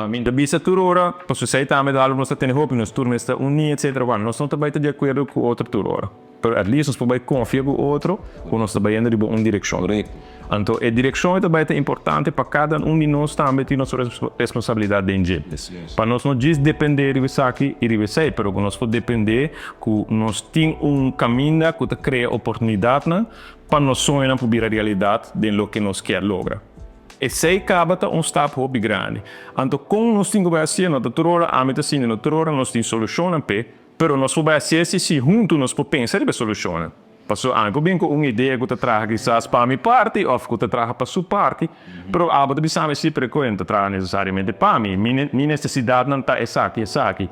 Mi ta bisa tur ora, pasobra esei tambe ta algo ku nos ta tene hopi, nos tur mester uní etcetera. Bueno, nos no ta bai ta di akuerdo ku otro tur ora. Pero at least nos por bai konfia ku otro ku nos ta bayendo riba un direkshon. Anto e direkshon ei ta bai ta importante pa kada un di nos tambe tin nos responsabilidat den dje. Pa nos no djis dependé riba esaki i riba esei, pero ku nos por dependé ku nos tin un kaminda ku ta krea oportunidatnan pa nos soñonan por bira realidat den loke nos kier logra. Esei kaba ta un stap hopi grandi. Anto kon nos tin ku bai hasié? No ta tur ora ami ta sinti, no tur ora nos tin solushonnan p'e. Pero nos por bai hasié si si huntu nos por pensa riba e solushonnan. Pasobra ami por bin ku un idea ku ta traha kisas pa mi parti òf ku ta traha pa su parti, pero abo ta bisa mi si, pero e koe no ta traha nesesariamente pa mi. Mi mi nesesidatnan ta esaki esaki.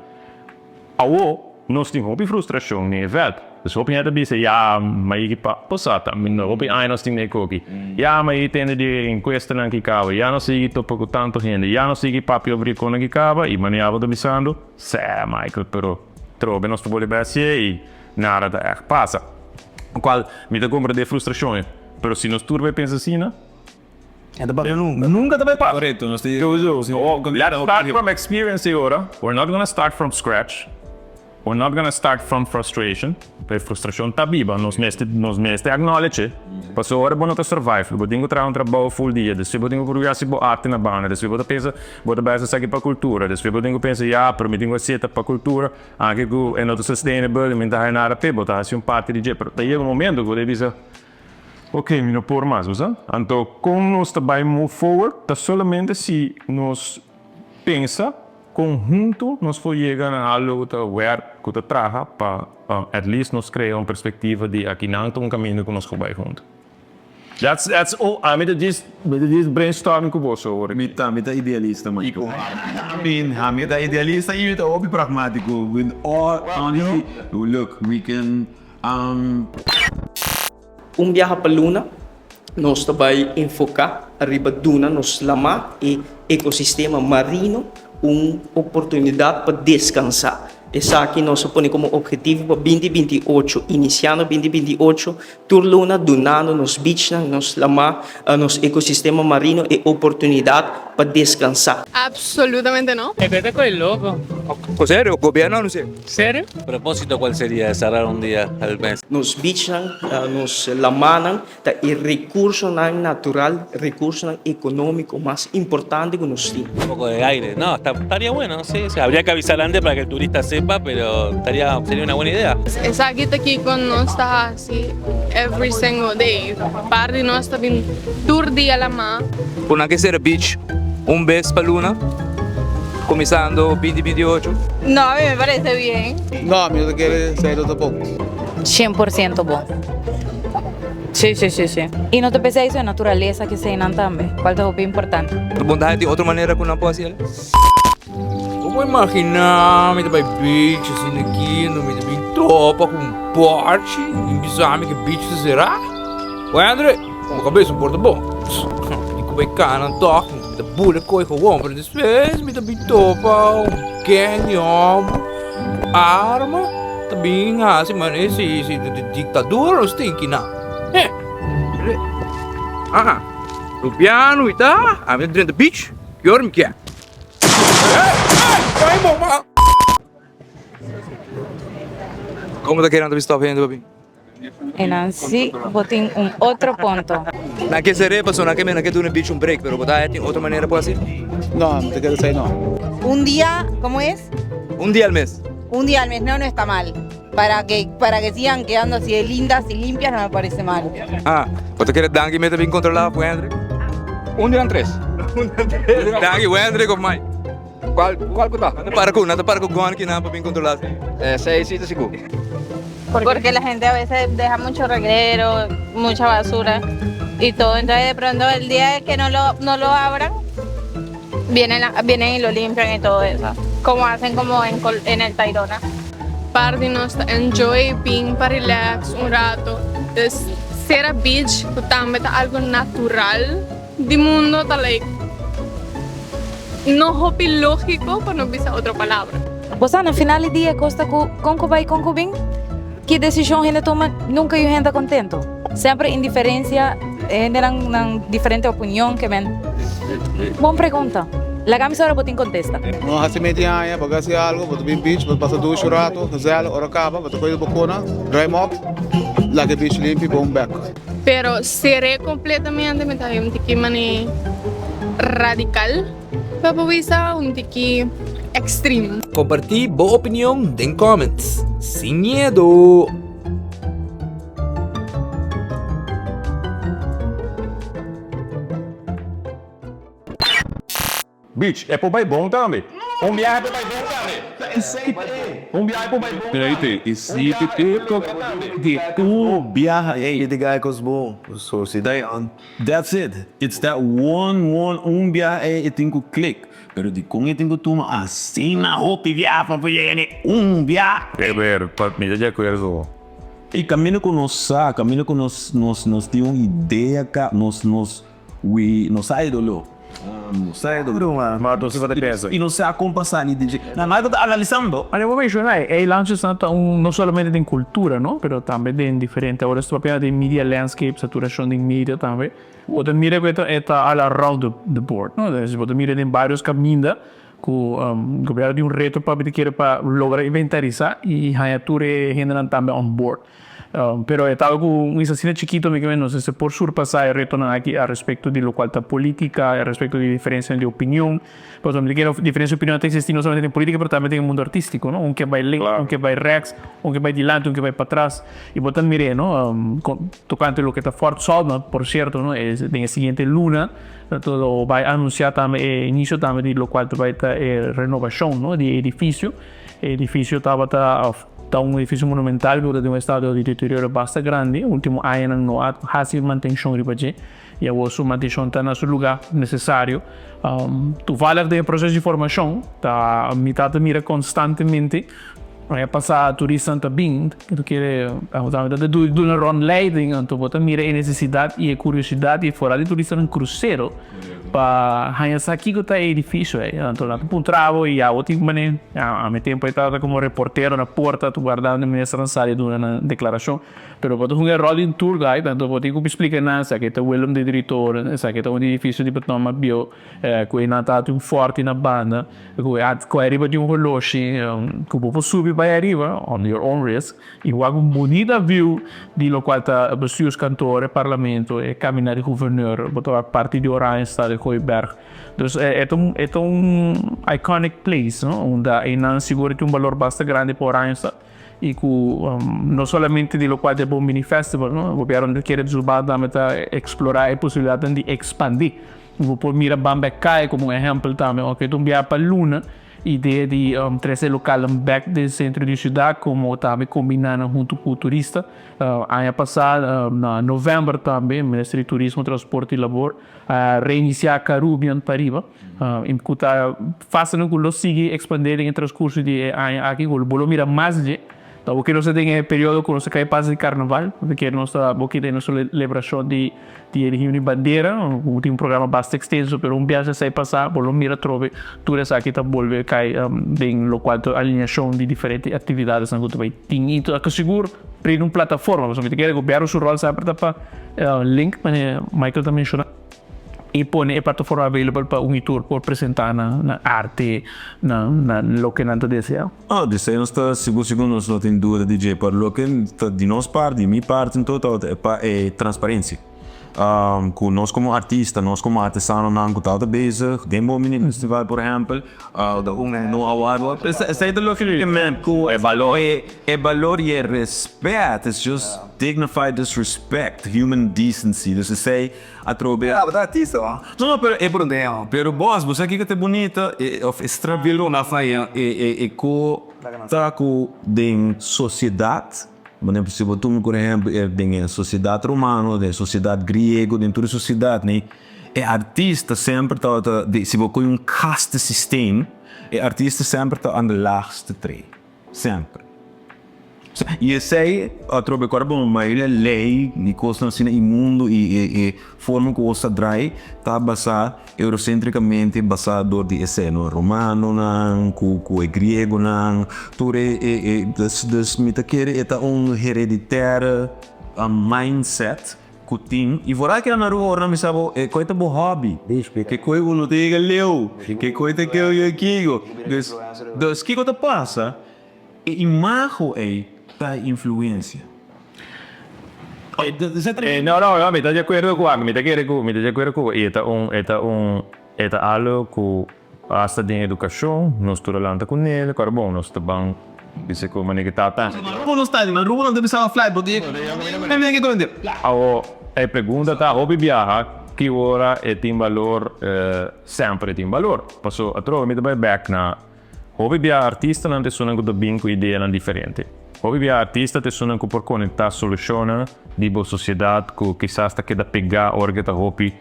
Awo. Nos tin hopi frustrashon den e vèlt. Dus hopi hende ta bisa, ya, ma i pa posata, mi no hopi aña nos tin den e koki. Ya, ma i tende di e enkuestanan ki kaba, ya nos sigui topa ku tantu hende, ya nos sigui papia over e konan ki kaba, i manera abo ta bisando, sè, Michael, pero trobe nos ta bolbe bai hasié i nada ta ègt pasa. Kual mi ta komprendé e frustrashon ei, pero si nos tur bai pensa asina, Nunca, nunca ta bai pasa. Correcto, nos tin Let's start from experience e ora, we're not gonna start from scratch, we're not gonna start from frustration, e frustracion ta biba, nos mester nos mester acknowledge e, pasobra ora bo no ta survive, bo tin cu traha un trabao full dia, despues bo tin cu purga haci bo arte na banda, despues bo ta pensa bo ta bai haci esaki pa cultura, despues bo tin cu pensa ya pero mi tin cu haci eta pa cultura, anke cu e no ta sustainable, mi no ta haya nada p'e, bo ta haci un parti di dje, pero ta yega un momento cu bo ta bisa. Ok, mi no por mas, bo sa? Anto kon nos ta bai move forward ta solamente si nos pensa kon huntu nos por yega na algo ku ta werk, ku ta traha pa at least nos krea un perspektiva di akinan ta un kaminda ku nos por bai huntu. That's that's all, ami ta djis mi ta djis brainstorming ku boso awor. Mi ta mi ta idealista Michael. I mean, ami ta idealista i mi ta hopi pragmatico with all honesty. Look, we can um. Un biaha pa luna nos ta bai enfoká riba duna nos lamá e ekosistema marino un oportunidat pa deskansá. Esaki nos a pone komo ophetivo pa binti 28, inisiando binti 28, tur luna dunando nos bichnan, nos lamá, nos ekosistema marino e oportunidat pa deskansá. Absolutamente no. E ta koe loko. Serio? Gobierno anuncia? Serio? Propósito cual sería cerrar un día al mes? Nos beachnan, nos lamannan ta e recursonan natural, recursonan economico mas importante cu nos tin. Un poco de aire, no, estaría bueno, sí, sí, habría que avisar antes para que el turista sepa, pero estaría, sería una buena idea. Esaki ta kico nos ta haci every single day, par di nos ta bin tur dia lama. Por nan ke sera beach un bes pa luna, kuminsando binti 28. No, a mi me parece bien. No, mi no ta kere esei tampoco. 100% bon. Si, si, si, si. Y no ta p'esei so e naturalesa ke eseinan tambe, cual ta hopi importante. Bo ta tin otro manera ku nan por hasi el? Bo por imaginá mi ta bai beach asina aki, anto mi ta bin topa ku un parchi i bisa mi ku e beach ta será. Wendry, bo kabes no por ta bon. Mi ku bai kana tòg, mi ta bula e koi gewoon, pero despues mi ta bin topa un gang di hòmber ku arma ta bin hasi manera si si diktadura nos tin kinan. Heh! Aha, Rubiano i ta, ami ta drenta beach, ki ora mi kier. Como ta kere nan ta bin stop hende papi? E nan si bo tin un otro punto. Nan ke ser'é pasobra nan ke nan ke duna e bichi un break pero bo ta tin otro manera por hasi? No, no te kere esei no. Un dia, como es? Un dia al mes. Un dia al mes, no, no está mal. Para que, para que sigan quedando así de lindas y limpias no me parece mal. Ah, bo ta kere Danki mester bin controla of Wendrick? Un di nan tres. Danki, Wendrick of Mike? Cual, cual cu ta? Nan ta para cu, nan ta para cu gun kinan pa bin controla si. Esey si ta sigur. Porque la gente a veces deja mucho reguero, mucha basura y todo. Entonces de pronto el día que no lo, no lo abran, vienen, vienen y lo limpian y todo eso. Como hacen como en, en el Tayrona. Par di nos ta enjoy bin pa relax un rato. Dus sera beach cu tambe ta algo natural di mundo ta like no hopi logico pa no bisa otro palabra. Bo sa, na final di dia e kos ta ku kon ku bai kon ku bin, ki desishon hende tuma nunka yu hende ta kontento. Semper indiferensia, hendenan nan diferente opinion ke men. Bon pregunta. Laga mi sa ora bo tin kontesta. No hasi media aña, bo hasi algo, bo ta bin beach, bo ta pasa dushi un rato, gezellig, ora kaba, bo ta kohe bo kona, ruim op, laga e beach limpi, bon bek. Pero ser'é completamente mi ta haña un tiki mane radical pa por bisa, un tiki extreme. Comparti bo opinion den comments. Sin miedo! Beach, e por bai bon tambe. Un biahe por bai bon tambe. Un biaha por bai bon. Un biaha ey. E guy cos bon. So si dai on. That's it. It's that one one un biaha ey e tin cu click. Pero dicon e tin cu tuma asina hopi biaha pa por yega n'e un biaha ey? Pero mi ta di acuerdo. Y caminda cu nos sa, caminda cu nos nos nos tin un idea ca nos nos we nos sa e dolor. Nos sa e dolor. Maar nos ta pensa. Y nos sa con pasa ni DJ. Na Michael ta analisando. Mane bo menciona e lances ta un no solamente den cultura no, pero tambe den diferente, awor esto papia den media landscape, saturacion den media tambe. Bo ta mira cu e ta all around the board no, dus bo ta mira den varios caminda cu gobierno tin un reto pa mi ta kere pa logra inventarisa y haya tur e hendenan tambe on board. Pero e ta algo un isla asina chikito mi ke nos mester por surpasa e retonan aki a respecto di locual ta politica, a respecto di diferencianan di opinion. Pasobra mi ta kere diferencia di opinion ta existi no solamente den politica pero tambe den e mundo artistico no, un ke bay links, un ke bay rechts, un ke bay dilanti, un ke bay patras y bo ta mir'e no tocante loke ta Fort Sumner por cierto no den e siguiente luna lo bay anuncia tambe e inicio tambe di locual ta bay ta e renovacion no di e edificio. E edificio tabata of ta un edificio monumental pero ta den un estado di deterioro basta grandi. Ultimo añanan no a haci mantencion riba dje y awor su mantencion ta na su lugar necesario. Toevallig den e proceso di formacion ta mi tata mira constantemente aña pasa turistanan ta bin ta kere ta duna rondleiding anto bo ta mira e necesidad y e curiosidad y foral di turistanan crucero Pa haña sa kiko ta e edifisio ei. Anto nan ta puntra bo i abo tin manera. A mi tempu ei tabata komo reportero na porta ta guardando e ministernan sali duna nan deklarashon. Pero bo ta hunga e ròl di un tour guide, anto bo tin ku splika nan esaki ta Willem de Drietorens, esaki ta un edifisio di beton bieu ku einan tabata un fòrti na banda ku ku ariba tin un holoshi ku bo por subi bai ariba on your own risk. I wak un bunita view di lokual ta bestuurskantoor, e parlamento, e kabinet di guverneur, bo ta wak parti di Oranjestad, e Hooiberg. Dus e ta un e ta un iconic place no, unda einan sigur tin un balor basta grandi pa Oranjestad i ku no solamente di lokual ta e Bon Bini Festival no, gobierno ta kere Zubá tambe ta eksplorá e posibilidatnan di ekspandí. Bo por mira Bambekai komo un ehèmpel tambe, oke ta un biaha pa luna. Idea di trese lokalnan bek den sentro di siudat komo tambe kombiná nan huntu ku turista. Aña pasá na novèmber tambe Minister di Turismo, Transporte i Labor a reinisiá Carubbian Pariba ku ta fásilnan ku lo sigui ekspandé den e transkurso di e aña aki ku bo lo mira mas dje. Ta bo ke nos ta den e periodo ku nos ta kai pas di karnaval, pasobra nos ta bo ke den nos selebrashon di Dia di Himno y Bandera, cu tin un programa basta extenso, pero un biaha esai pasa bo lo mira atrobe tur esaki ta bolbe cay den locual ta alineacion di diferente actividadesnan cu ta bay tin y ta sigur brinda un plataforma, pasobra mi ta kere gobierno su rol semper ta pa link manera Michael ta menciona y pone e plataforma available pa un y tur por presenta nan arte, nan loke nan ta desea. Oh, di esei nos ta sigur sigur nos no tin duda di dje, pero loke ta di nos parti, di mi parti en total ta pa e transparencia. Ku nos komo artista, nos komo artesanonan ku tabata bezig den Bon Bini Festival por ehempel, no a wòrdu esei ta loke mi ke men ku e balor, e balor i e respet, it's just dignified disrespect, human decency, dus esei Atrobe. Ah, bo ta artista ho. No, no, pero e Pero bos, bo sa kiko ta e bunita e of e strabilo na faña e e e ko ta ku den sosiedat, por ehempel si bo tuma por ehempel e den e sosiedat romano, den e sosiedat griego, den tur e sosiedat ni e artista semper tabata di si bo kohe un kaste systeem e artista semper ta aan de laagste tree. Semper. I esei atrobe ku ora bo mayoria lei di kosnan asina i mundu i e forma ku os ta drai ta basá eurosentrikamente basá dor di esei no romanonan ku ku e griegonan tur e e dus dus mi ta kere e ta un hereditaire mindset Ku tin i vooral keda na Aruba ora nan bisa bo e koe ta bo hobby, ke koe bo no ta yega leu, ke koe ta keu yo kiko. Dus, dus kiko ta pasa? E imago ei ta e influencia. No, no, mi ta di akuerdo ku ami, mi ta kere ku, mi ta di akuerdo ku e ta un, e ta un, e ta algo ku Hasta den edukashon nos tur a lanta ku nel, ku bon nos ta ban bisa ku manera ku tata. Aruba no sta Aruba no ta bisa fly bo di Awo e pregunta ta hopi biaha ki ora e tin balor semper e tin balor paso atrobe mi ta bai bek na. Hopi bia artistanan ta esunnan ku ta bin ku ideanan diferente. Hopi bia artista ta esunnan ku por konektá solushonnan di bo sosiedat ku kisas ta keda pegá ora ku ta hopi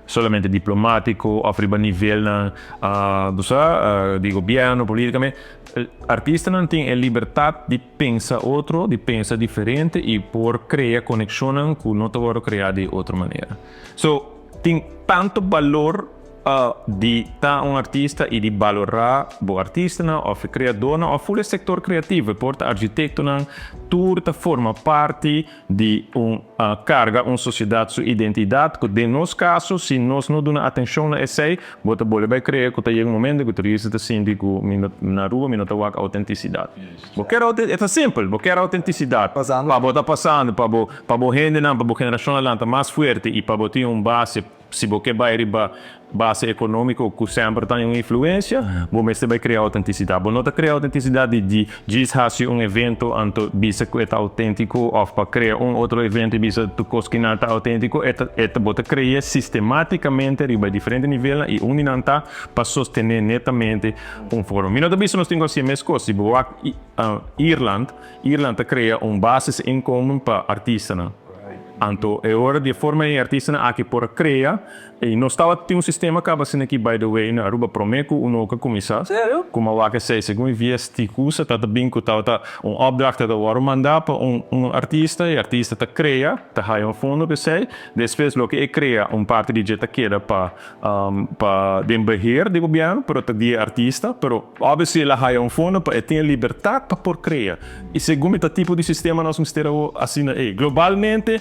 solamente diplomátiko òf riba nivelnan bo sa di gobièrnu, politikamente. Artistanan tin e libertat di pensa otro, di pensa diferente i por krea konekshonnan ku no ta wòrdu kreá di otro manera. So, tin tantu balor di ta un artista i di balorá bo artistanan òf e kreadornan òf ful e sektor kreativo, e por ta arkitektonan, tur ta forma parti di un karga un sosiedat su identidat ku den nos kaso si nos no duna atenshon na esei bo ta bolbe bai krea ku ta yega un momento ku turista ta sinti ku mi no na Aruba mi no ta wak autentisidat. Bo kier e ta simpel, bo kier autentisidat pa bo ta pasando pa bo pa bo hendenan pa bo generashonnan lanta mas fuerte i pa bo tin un base Si bo ke bai riba base ekonómiko ku semper ta un influensia, bo mester bai krea outentisidat. Bo no ta krea outentisidat di di djis hasi un evento anto bisa ku e ta outéntiko òf pa krea un otro evento i bisa tur kos ki nan ta outéntiko. E ta e ta bo ta kre'é sistematikamente riba diferente nivelnan i un di nan ta pa sostené netamente un forma. Mi no ta bisa nos tin ku hasi e mes kos. Si bo wak Irland, Irland ta krea un basisinkomen pa artistanan. Anto e ora di e forma e artistanan aki por a crea y nos tabata tin un sistema caba asina aki by the way na Aruba prome cu uno a cuminsa cu a wak esey segun e via Sticusa tabata bin cu tabata un opdracht tabata worde manda pa un un artista y artista ta crea ta haya un fondo pa esey despues loke e crea un parti di dje ta keda pa pa den beheer di gobierno pero ta di e artista pero obviously el a haya un fondo pa e tin e libertad pa por crea y segun mi ta tipo di sistema nos mester awo asina ey globalmente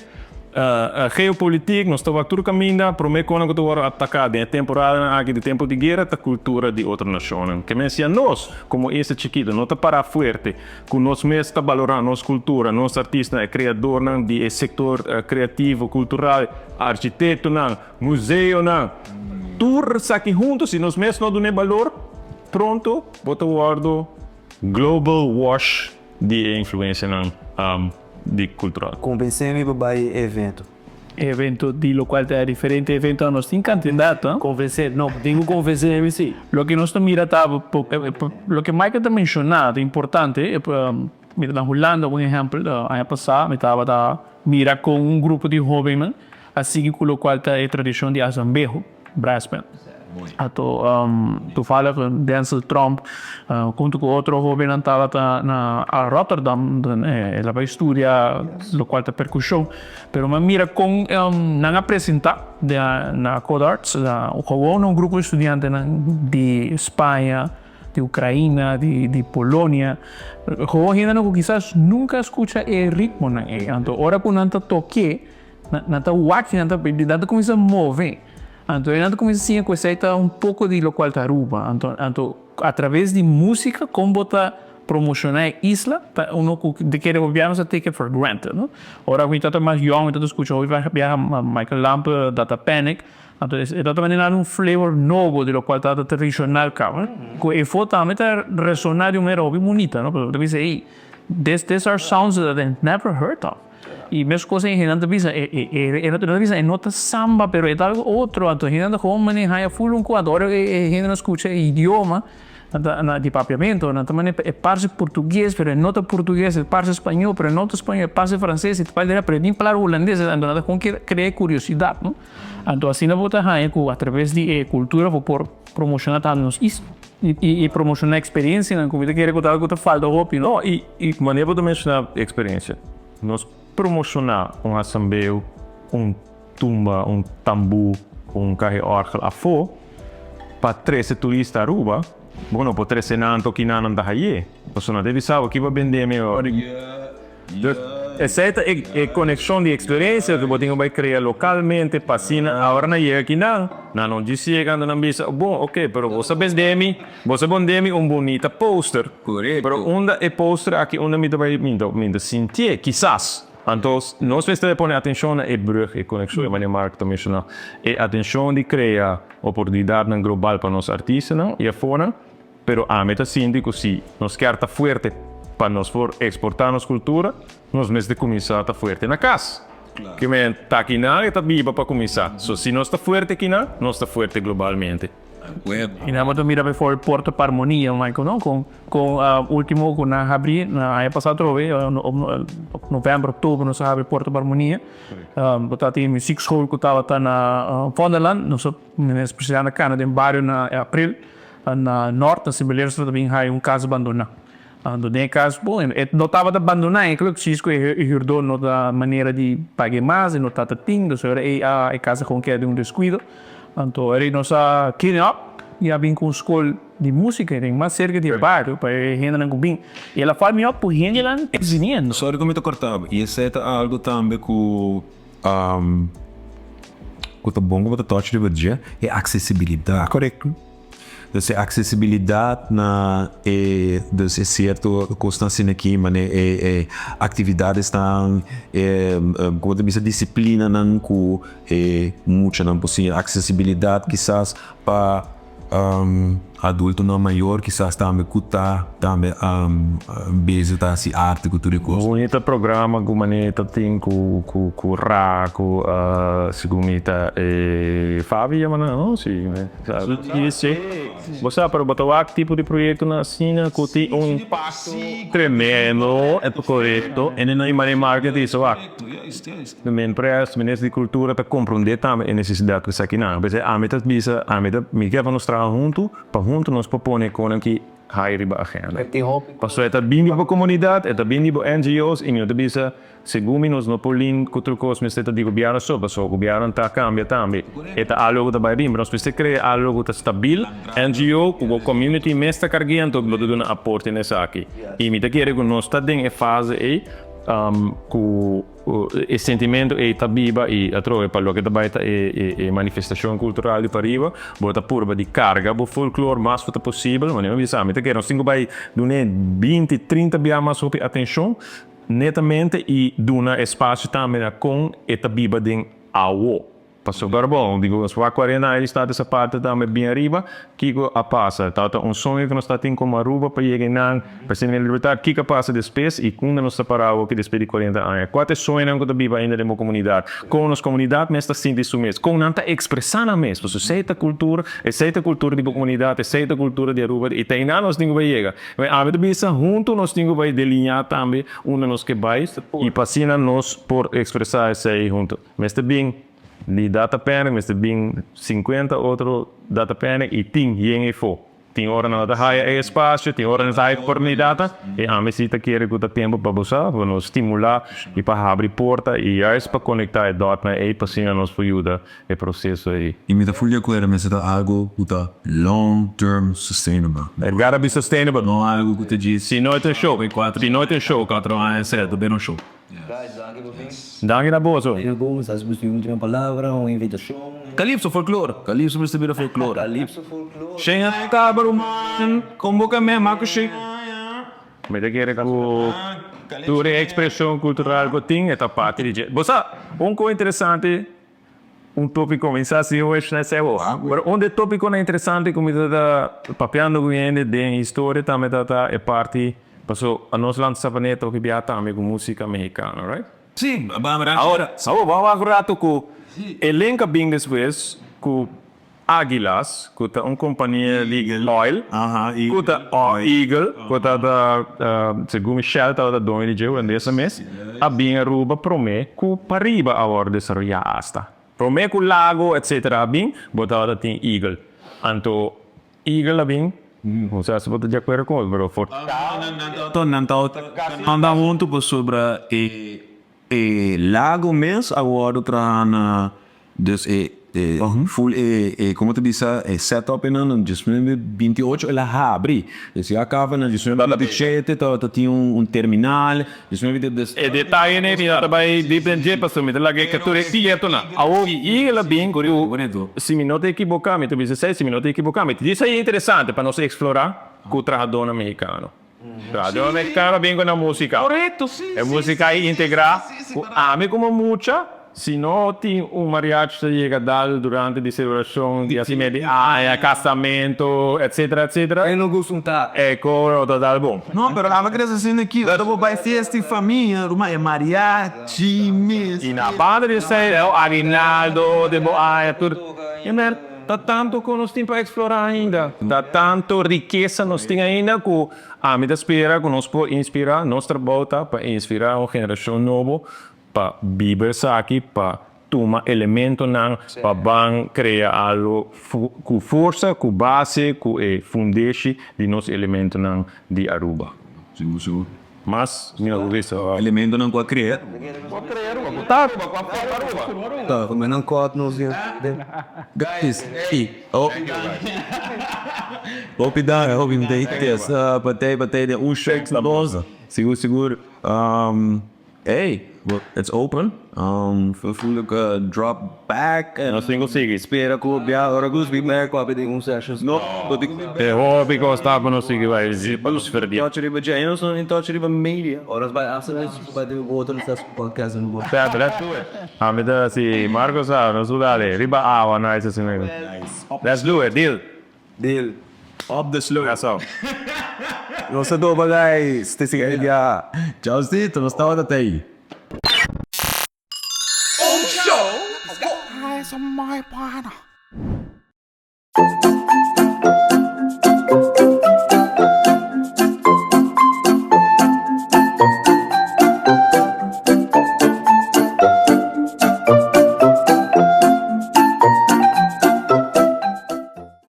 geopolitiek nos ta wak tur caminda prome conan cu ta worde ataca den e temporadanan aki di tempo di guera ta cultura di otro nacionnan ke men si anos como isla chikito no ta para fuerte cu nos mes ta balora nos cultura nos artistanan e creadornan di e sector creativo cultural architectonan Museonan, tur esaki hunto si nos mes no dun'e balor, pronto bo ta wordo global wash di e influencianan di cultural. Convence mi pa bai e evento. Evento di locual ta diferente eventonan nos tin cantidad. Convence, no, tin cu convence mi si. Loke nos ta mira ta, loke Michael ta menciona ta importante, mi ta na Hulanda un ehempel, aña pasa mi tabata mira con un grupo di hobennan A sigui cu locual ta e tradicion di Azambeho, brass band. Ato toevallig Denzel Tromp hunto cu otro hobennan tabata na Rotterdam, el a bay studia locual ta percusion. Pero mi a mira con nan a presenta na Codarts, gewoon un grupo di studiantenan di Spaña, di Ukraina, di Polonia, gewoon hendenan cu kisas nunca a scucha e ritmonan ey. Anto ora cu nan ta toke. Nan ta wak i nan ta nan ta kuminsá move. Anto nan ta kuminsá siña ku esei ta un poko di lokual ta Aruba. Anto anto atraves di músika kon bo ta promoshoná e isla ta uno ku di kere gobièrnu sa take it for granted no. Ora ku mi tabata mas yòn mi tabata skucha hopi biaha Michael Lampe Data Panic anto e tabata manera un flavor nobo di lokual tabata tradishonal kaba ku efo tambe ta resoná di un manera hopi bunita no pasobra bo ta bisa ey this this are sounds that I never heard of. Y mescos e hendenan ta bisa, e e e e ta bisa e no ta samba pero e ta algo otro, anto hendenan ta gewoon mane haya full un cuadro, ora e hendenan scucha e idioma nan ta na di papiamento nan ta mane e parse portugues pero e no ta portugues, e parse spañol pero e no ta spañol, e parse frances e ta parse pero e tin palabra hulandes anto nan ta gewoon kier crea curiosidad no, anto asina bo ta haya cu atraves di e cultura bo por promociona tambe nos isla y y promociona experiencianan cu mi ta kere cu ta algo cu ta falta hopi no. No y y manera bo ta menciona experiencia. Nos promoshoná un asambeo, un tumba, un tambú, un kahe òrgel afó pa trese turista Aruba, bo no por trese nan anto kinan nan ta haye, pasobra nan ta bisa bo kiba bende mi ora. Dus esei ta e konekshon di eksperensia ku bo tin ku bai krea lokalmente pa asina ora nan yega kinan, nan no djis yega anto nan bisa, bon oke, pero bo sa bende mi. Bo sa pondé mi un bunita poster. Pero unda e poster aki unda mi ta bai mi ta mi ta sintié kisas. Anto nos mester pone atencion na e brug e conexion e manera Mark ta menciona e atencion di crea oportunidadnan global pa nos artistanan y afonan pero ami ta sinti cu si nos kier ta fuerte pa nos por exporta nos cultura nos mester cuminsa ta fuerte na cas. Kimen ta kinan e ta biba pa cuminsa. So si nos ta fuerte kinan nos ta fuerte globalmente. I nan bo ta mira bijvoorbeeld Puerto pa Armonia, Michael, no? Kon kon ultimo ku nan habri na aña pasá atrobe, op novèmber, oktober nos a habri Puerto pa Armonia. Bo ta tin muziekschool ku tabata na Vondelland, nos a minister presidente a kana den bario na april na Nort, na Sint Beleerstraat a bin haya un kas bandoná. Anto den e kas, bon, e no tabata bandoná eigenlijk, precies ku e hürdó no ta manera di pag'é mas, e no tabata tin, dus ora ei e kas a kon keda den un deskuido. Anto ora ei nos a clean up i a bin ku un skol di músika den mas serka di e bario pa e hendenan ku bin. I el a fal mi op ku hendenan ta biniendo. Sorry ku mi ta korta bo. I esei ta algu tambe ku ku ta bon ku bo ta touch riba dje, e aksesibilidat. Korekto. Dus e aksesibilidat na e dus e sierto kosnan asina aki manera e e aktividadesnan e komo ta bisa disiplinanan ku e muchanan por siña. Aksesibilidat kisas pa Adultonan mayor kisas tambe ku ta tambe bezig ta hasi arte ku tur e kos. Bunita programa ku manera ta tin ku ku ra ku segun mi ta e Fabi yama nan no si si bo sa pero bo ta wak tipo di proyektonan asina ku tin un impakto tremendo e ta korekto i manera marketing ta bisa wak. Men pres, Minister di Kultura ta komprondé tambe e nesesidat ku esakinan. P'esei ami ta bisa, ami ta, mi ke pa nos traha huntu, pa huntu nos por pone e konan ki hai riba agenda. Pasobra e ta bin di bo komunidat, e ta bin di bo NGO's i mi no ta bisa, segun mi nos no por lin ku tur kos mester ta di gobièrnu so, pasobra gobièrnu ta kambia tambe. E ta algu ku ta bai bin, pero nos mester krea algu ku ta stabil, NGO ku bo community mes ta karg'é anto bo ta duna aporte na esaki. I mi ta kere ku nos ta den e fase ei. Ku e sentimentu ei ta biba i atrobe pa loke ta bai ta e manifestashon kultural di pariba, bo ta purba di karga bo folklor mas ku ta posibel. Manera mi bisa, mi ta kere nos tin ku bai dun'é binti, trinta bia mas hopi atenshon netamente i duna espasio tambe na kon e ta biba den awo. Pasobra bon, digo, nos wak 40 aña di Status Aparte tambe bin ariba, kiko a pasa? Tabata un soño ku nos ta tin komo Aruba pa yega einan, pa sinti e libertad. Kiko a pasa despues i unda nos ta para awo ki despues di 40 aña? Kua ta e soñonan ku ta biba ainda den bo komunidat? Kon nos komunidat mes ta sinti su mes? Kon nan ta ekspresá nan mes? Pasobra esei ta kultura, esei ta kultura di bo komunidat, esei ta kultura di Aruba i ta einan nos tin ku bai yega. Ami ta bisa huntu nos tin ku bai deliñá tambe unda nos ke bai i pa asina nos por ekspresá esei huntu. Mester bin di data panic, mester bin 50 otro data panic y tin yen efo. Tin ora nan no ta haya e espacio, tin ora nan ta haya oportunidad y ami si ta kere cu ta tempo pa bo sa, pa nos stimula y pa habri porta y juist pa conecta e dotnan ey pa asina nos por yuda e proceso ey. Y mi ta full di acuerdo, mester ta algo cu ta long term sustainable. It gotta be sustainable. No algo cu ta djis. Si no e ta un show. Si no e ta un show. Cuatro aña sete, bira un show. Danki na boso. Calypso folklor. Calypso mester bira folklor. Shen aña kaba ruman konboka me ma ku shen aña. Mi ta kere ku tur e ekspreshon kultural ku tin e ta parti di dje. Bo sa un kos interesante un topiko mi sa si hopi na esei bo pero un di e topikonan interesante ku mi ta ta papiando ku hende den historia tambe ta ta e parti paso anos lanta Savaneta hopi bia tambe ku musika mexicano right? Si, Ahora, bo a wak un rato ku e link a bin despues ku Aguilas ku ta un kompania di oil ku ta Eagle ku ta ta segun mi Shell tabata doño di dje hulandesa mes a bin Aruba prome ku pariba a wòrdu desaroyá asta prome ku lago etcetera a bin bo tabata tin Eagle anto Eagle a bin no sa si bo ta di akuerdo ku mi pero for Nan tabata anda huntu pasobra e E lago mes a wordo traha na dus e e full e e como ta bisa e set up enan na 1928 el a habri dus ya caba na 1927 tabata tin un terminal 1928 E detaye ne mi no ta bay deep den dje pasobra mi ta laga e tur e ciertonan. Awor y el a bin cu si mi no ta ekiboca mi ta bisa esey si mi no ta ekiboca mi ta di esey interesante pa nos explora cu trahadornan mexicano. Trahador mexicano bin cu nan musica. E musica ay integra cu ami como mucha, si no tin un mariachi ta yega dal durante di celebracion di asina di aña, casamento, etcetera, etcetera, e coro ta dal bon. No, pero ami crece asina aki, ora bo bay fiesta di famia, ruman, e mariachi mes. Y na banda di esey, aguinaldo, den bo aña, tur. Ta tantu ku nos tin pa eksplorá ainda. Ta tantu rikesa nos tin ainda ku ami ta spera ku nos por inspirá, nos trabou ta pa inspirá un generashon nobo pa biba esaki, pa tuma elementonan pa ban krea algu ku forsa, ku base, ku e fundeshi di nos elementonan di Aruba. Sigur sigur. Mas mi no por bisa. Elementonan ku a krea. Ku a krea Aruba, ku ta Aruba, ku a forma Aruba. Ta ku menan kòt nos den. Guys, hey, hopi danki, hopi mi ta patei patei den un shek na nos. Sigur sigur. Hey, it's open. Feel free to drop back. Nos tin ku sigui. Spera ku bia ora ku nos bin bek papia den un sessions no. E hopi kos ta ku nos sigui bai Lucifer di. Touch riba dje, nos no tin touch riba media. Ora nos bai Amsterdam nos bai den otro nos ta haci podcast den boto. Pep, let's do it. Ami ta si Marco sa nos su dale riba awa nice asina. Let's do it, deal. Deal. Up the slope. That's all. Nos ta doba guys. Te sigui dia. Ciao Stito, nos tabata tey. Un show. Eyes on my partner.